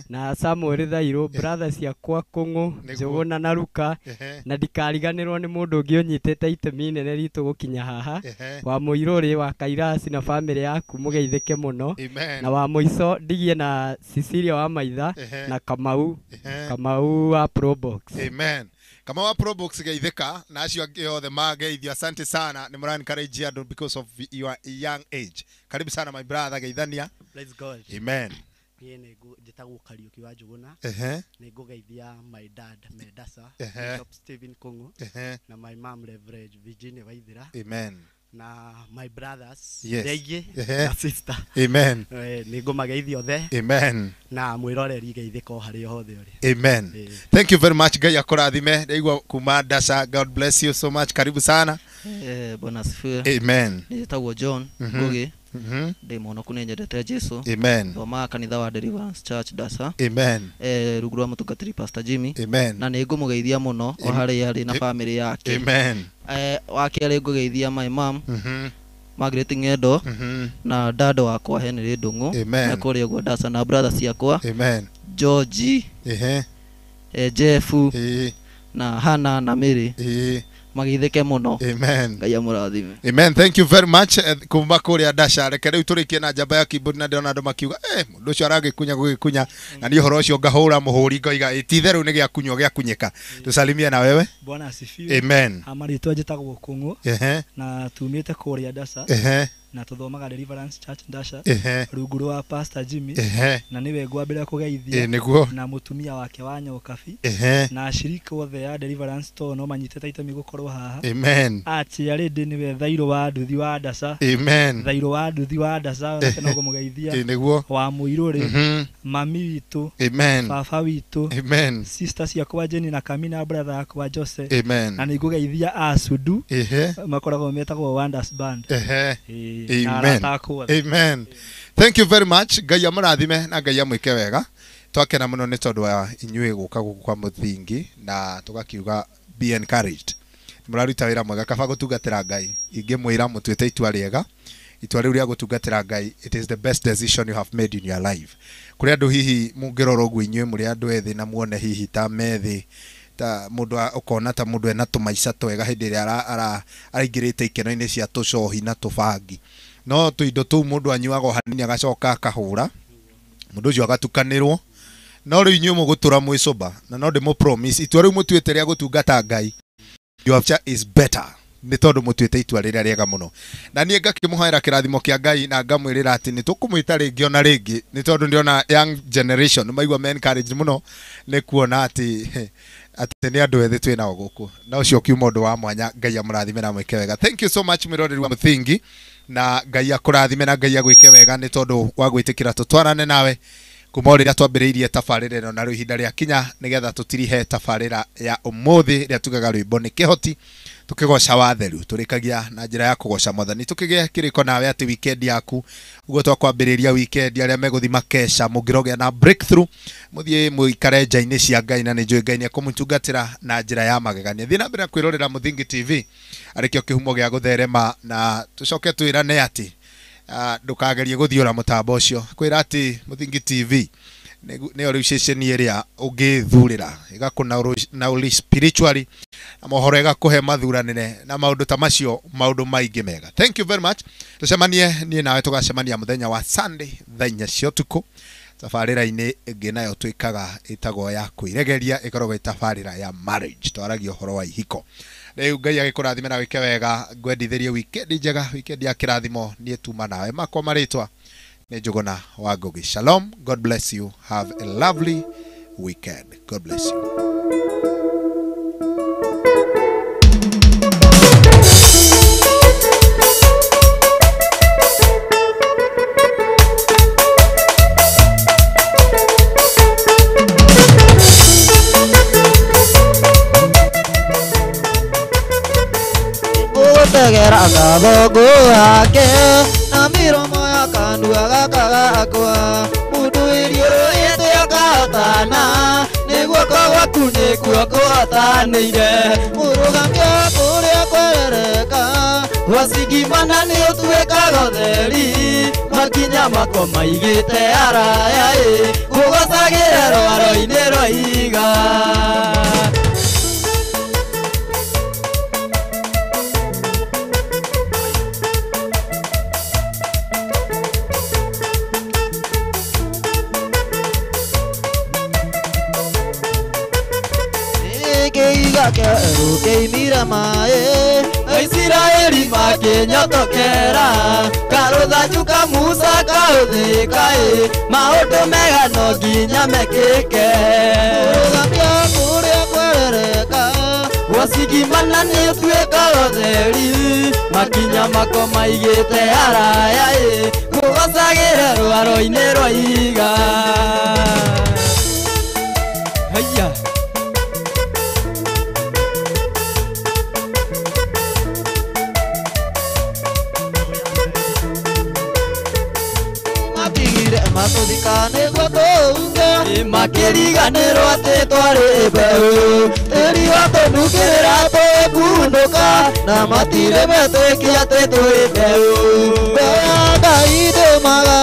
na Samuel Thairũ, brothers ciakwa Kũng'ũ, Njũgũna na Ruka, na ndikariganĩrwo nĩ mũndũ ũngĩ ũnyitĩte itemi inene ritũ gũkinya haha, wa Mũirũrĩ wa Kairasi na bamĩrĩ yaku, mũgeithĩke mũno. Amen. Na wa mũico ndigie na Cecilia wa Maitha na Kamau, Kamau wa Probox. Amen. Kama wa Probox geithĩka na acio angĩ othe mageithio, asante sana nĩ mũra encourage andũ because of your young age. Karibu sana my brother, geithania. Praise God. Amen. Niĩ nĩ njĩtagwo Kariũki wa Njũgũna. Nĩ ngũgeithia my dad Medasa, Bishop Stephen Kung'u, na my mom Reverend Virginia Waithera. Amen. Na my brothers Yes. Ndege na sister. Amen. Nĩ ngũmageithia othe. Amen. Na mwĩroreri geithĩka o harĩa hothe ũrĩ. Amen. Thank you very much. Ngai akũrathime. Ndaigua kuma Dasha. God bless you so much. Karibu sana. Bwana asifiwe. Amen. Nĩtagwo John Ngugi. Ndĩ mũhonoku, nĩ nyendete Jesu. Amen. Thomaga kanitha wa Deliverance Church Dasa. Amen. Rungu rwa mũtungatĩri Pastor Jimmy. Amen. Na nĩ ngũmũgeithia mũno o harĩa arĩ na bamĩrĩ yake. Amen. Wa kerĩ ngũgeithia my mom. Margaret Ng'endo na dad wakwa Henry Ndung'u na kũrĩa ũguo Ndasa na brother ciakwa Amen. George, Jeff na Hannah na Mary magithike muno. Amen. Ngai amũrathime. Amen. Thank you very much kuma kũrĩa Ndasha. Reke rĩu tũrĩkie na njamba ya keyboard na ndĩrona andũ makiuga mũndũ ũcio aragĩkunya gũgĩkunya na niĩ ũhoro ũcio ngahũra mũhũri ngoiga ti itherũ nĩ gĩakunywo gĩakunyĩka. Tusalimie na wewe. Bwana asifiwe. Amen. Marĩtwa njĩtagwo Kũng'ũ na tumĩte kũrĩa Ndasha na tuthomaga Deliverance Church Ndasha rungu rwa Pastor Jimmy na niwe ngwambĩrĩria kũgeithia na mũtumia wake wa Nyokabi na ashiriki othe ya Deliverance to no manyitĩte itemi gũkorwo haha. Amen. Atia rĩndĩ niwe Thairũ wa Nduthi wa Ndasha. Amen. Thairũ wa Nduthi wa Ndasha nake no ngũmũgeithia. Nĩguo. Wa Mũirũrĩ, mami witũ, Amen. baba witũ, Amen. sister ciakwa Jenny na Kamina, brother yakwa Jose. Amen. Na nĩngũgeithia Asudu makoragwo metagwo Wonders Band. Amen. Amen. Thank you very much. Ngai amũrathime na Ngai amwĩke wega. Twakena mũno nĩ tondũ wa inyuĩ gũka gũkũ kwa mũthingi na tũgakiuga be encouraged. Mũraruta wĩra mwega, kaba gũtungatĩra Ngai. Ingĩmwĩra mũtuĩte itua rĩega. Itua rĩu rĩa gũtungatĩra Ngai, it is the best decision you have made in your life. Kũrĩ andũ hihi mũngĩrora ũguo inyuĩ mũrĩ andũ ethĩ na muone hihi ta methĩ ta mũndũ ũkona ta mũndũ ena tũmaica twega hĩndĩ ĩrĩa araingĩrĩte ikeno-inĩ cia tũcohi na tũbangi. No tũindo tũu mũndũ anyuaga o hanini agacoka akahũra, mũndũ ũcio agatukanĩrwo. No rĩu inyuĩ mũgũtũra mwĩ sober, na no ndĩmũ promise itua rĩu mũtuĩte rĩa gũtungata Ngai, your future is better nĩ tondũ mũtuĩte itua rĩrĩa rĩega mũno. Na niĩ ngakĩmũhoera kĩrathimo kĩa Ngai na ngamwĩrĩra atĩ nĩ tũkũmwĩta rĩngĩ ona rĩngĩ nĩ tondũ ndĩrona young generation maigua me encouraged mũno nĩ kuona atĩ nĩ andũ ethĩ twĩ nao gũkũ, na ũcio ũkiuma ũndũ wa mwanya. Ngai amũrathime na amwĩke wega. Thank you so much mwĩroreri wa mũthingi, na Ngai akũrathime na Ngai agwĩke wega nĩ tondũ wa gwĩtĩkĩra tũtwarane nawe kuma rĩrĩa twambĩrĩirie tabarĩra ĩno, na rĩu ihinda rĩa kinya nĩgetha tũtirihe tabarĩra ya ũmũthĩ rĩrĩa tugaga rwĩmbo nĩ kĩhoti tũkĩgoca watheru. Tũrĩkagia na njĩra ya kũgoca Mwathani. Tũkĩgĩa kĩrĩko nawe atĩ weekend yaku ũguo twakwambĩrĩria weekend, arĩa megũthiĩ makeca mũngĩrogĩa na breakthrough, mũthiĩ mũikare nja-inĩ cia Ngai, na nĩ njũĩ Ngai nĩekũmũtungatĩra na njĩra ya magegania. Thiĩ na mbere na kwĩrorera Mũthingi TV arĩkĩo kĩhumo gĩa gũtherema, na tũcoke twĩrane atĩ ndũkagerie gũthiũra mũtambo ũcio. Kwĩra atĩ Mũthingi TV nĩyo rĩu ceceni ĩrĩa ũngĩthurĩra ĩgakũnaũri spiritually na mohoro ĩgakũhe mathuranĩre na maũndũ ta macio, maũndũ maingĩ mega. Thank you very much. Tũcemanie niĩ nawe tũgacemania mũthenya wa Sunday thaa inya cia ũtukũ tabarĩra-inĩ ĩngĩ nayo twĩkaga ĩtagwo ya kwĩregeria, ĩkoragwo ĩ tabarĩra ya marriage, twaragia ũhoro wa ihiko. Rĩu Ngai agĩkũrathime na wĩke wega, ngwendithĩrie weekend njega, weekend ya kĩrathimo. Niĩ tuma nawe makwa marĩtwa nĩ Njũgũna wa Ngũgĩ. Shalom. God bless you. Have a lovely weekend. God bless you. Tegera ngatho yake na miromo ya kanua gaka gakwa mundu iriũrũĩte akahotana nĩ guoko gwaku nĩkuo kũhotanĩire mũrũgamia kũrĩa kwerereka gwacigimana nĩ ũtuĩkaga ũtheri makinya makwa maigĩte araya ĩ ngũgocagĩre rwaro-inĩ rwa ihiga. Keimira mae Aisiraeli makinyotokera karũthanju ka Musa kaũthĩka ĩ maũndũ mega no nginya mekĩke mũrũgamia kũrĩa kwerereka gwacigimana nĩ ũtuĩkaga ũtheri makinya mako maigĩte araya ĩ ngũgocagĩre rwaro-inĩ rwa ihiga. Haiya. Matũire matũthika nĩguo tũunge makĩriganĩrwo atĩ twarĩ mbeũ tĩri watũnungĩrĩra tũkundũka na matirĩ metĩkia atĩ twĩ mbeũ. Mbeũ ya Ngai ndĩmaga,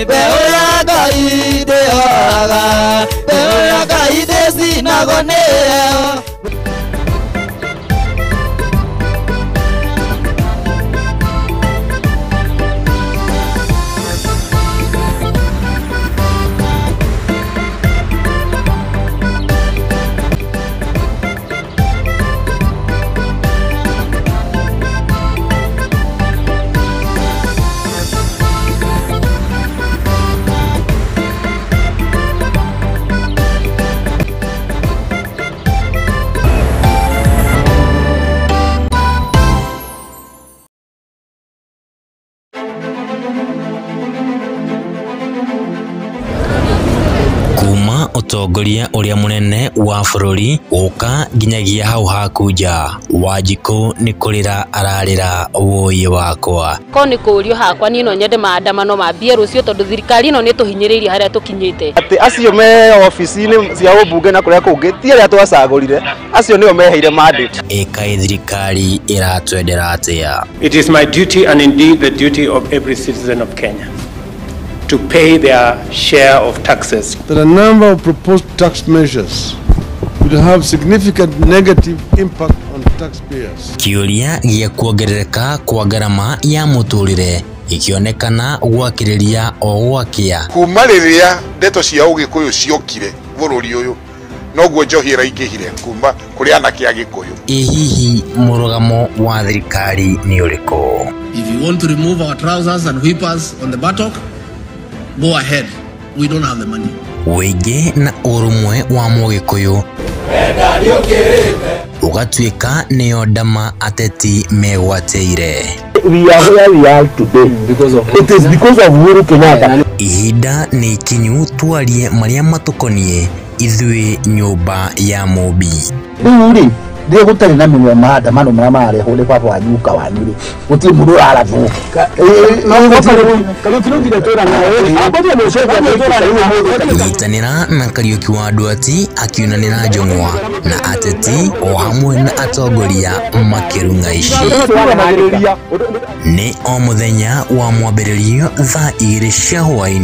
mbeũ ya Ngai ndĩhoraga, mbeũ ya Ngai ndĩcinagwo nĩ heho. Ũtongoria ũrĩa mũnene wa bũrũri gũka nginyagia hau haku nja Wanjikũ nĩ kũrĩra ararĩra wũi wakwa. Ko nĩ kũũrio hakwa niĩ no nyende maandamano mambie rũciũ tondũ thirikari ĩno nĩ ĩtũhinyĩrĩirie harĩa tũkinyĩte. Atĩ acio me obici-inĩ cia ũmbunge na kũrĩa kũngĩ ti arĩa twacagũrire, acio nĩo meheire mandate. Ĩkaĩ thirikari ĩratwendera atĩa? It is my duty and indeed the duty of every citizen of Kenya to pay their share of taxes. That a number of proposed tax measures would have significant negative impact on taxpayers. Kĩũria gĩa kuongerereka kwa ngarama ya mũtũrĩre ikĩonekana gwakĩrĩria o gwakĩa. Kuma rĩrĩa ndeto cia ũgĩkũyũ ciokire bũrũri ũyũ noguo njohi ĩraingĩhire kuma kũrĩ anake a Gĩkũyũ. Ĩ hihi mũrũgamo wa thirikari nĩ ũrĩkũ? If you want to remove our trousers and whip us on the buttock, go ahead. We don't have the money. Wĩingĩ na ũrũmwe wa mũgĩkũyũ ũgatuĩka nĩyo ndama ateti megwatĩire. We are where we are today because of it is because of Uhuru Kenyatta. Ihinda nĩ ikinyu twarie marĩa matũkoniĩ ithuĩ nyũmba ya Mũmbi. Rĩu rĩ rĩrĩa gũtarĩ na mĩnwa maandamano marĩa mararehwo nĩ baba wanyu guka wanyu rĩ gũtirĩ mũndũ ũrarathwo. Nyitanĩra na Kariũki wa Nduati akiunanĩra njũng'wa na ateti o hamwe na atongoria makĩrung'a ici. Nĩ o mũthenya wa mwambĩrĩrio thaa 2 cia hwaĩ-inĩ.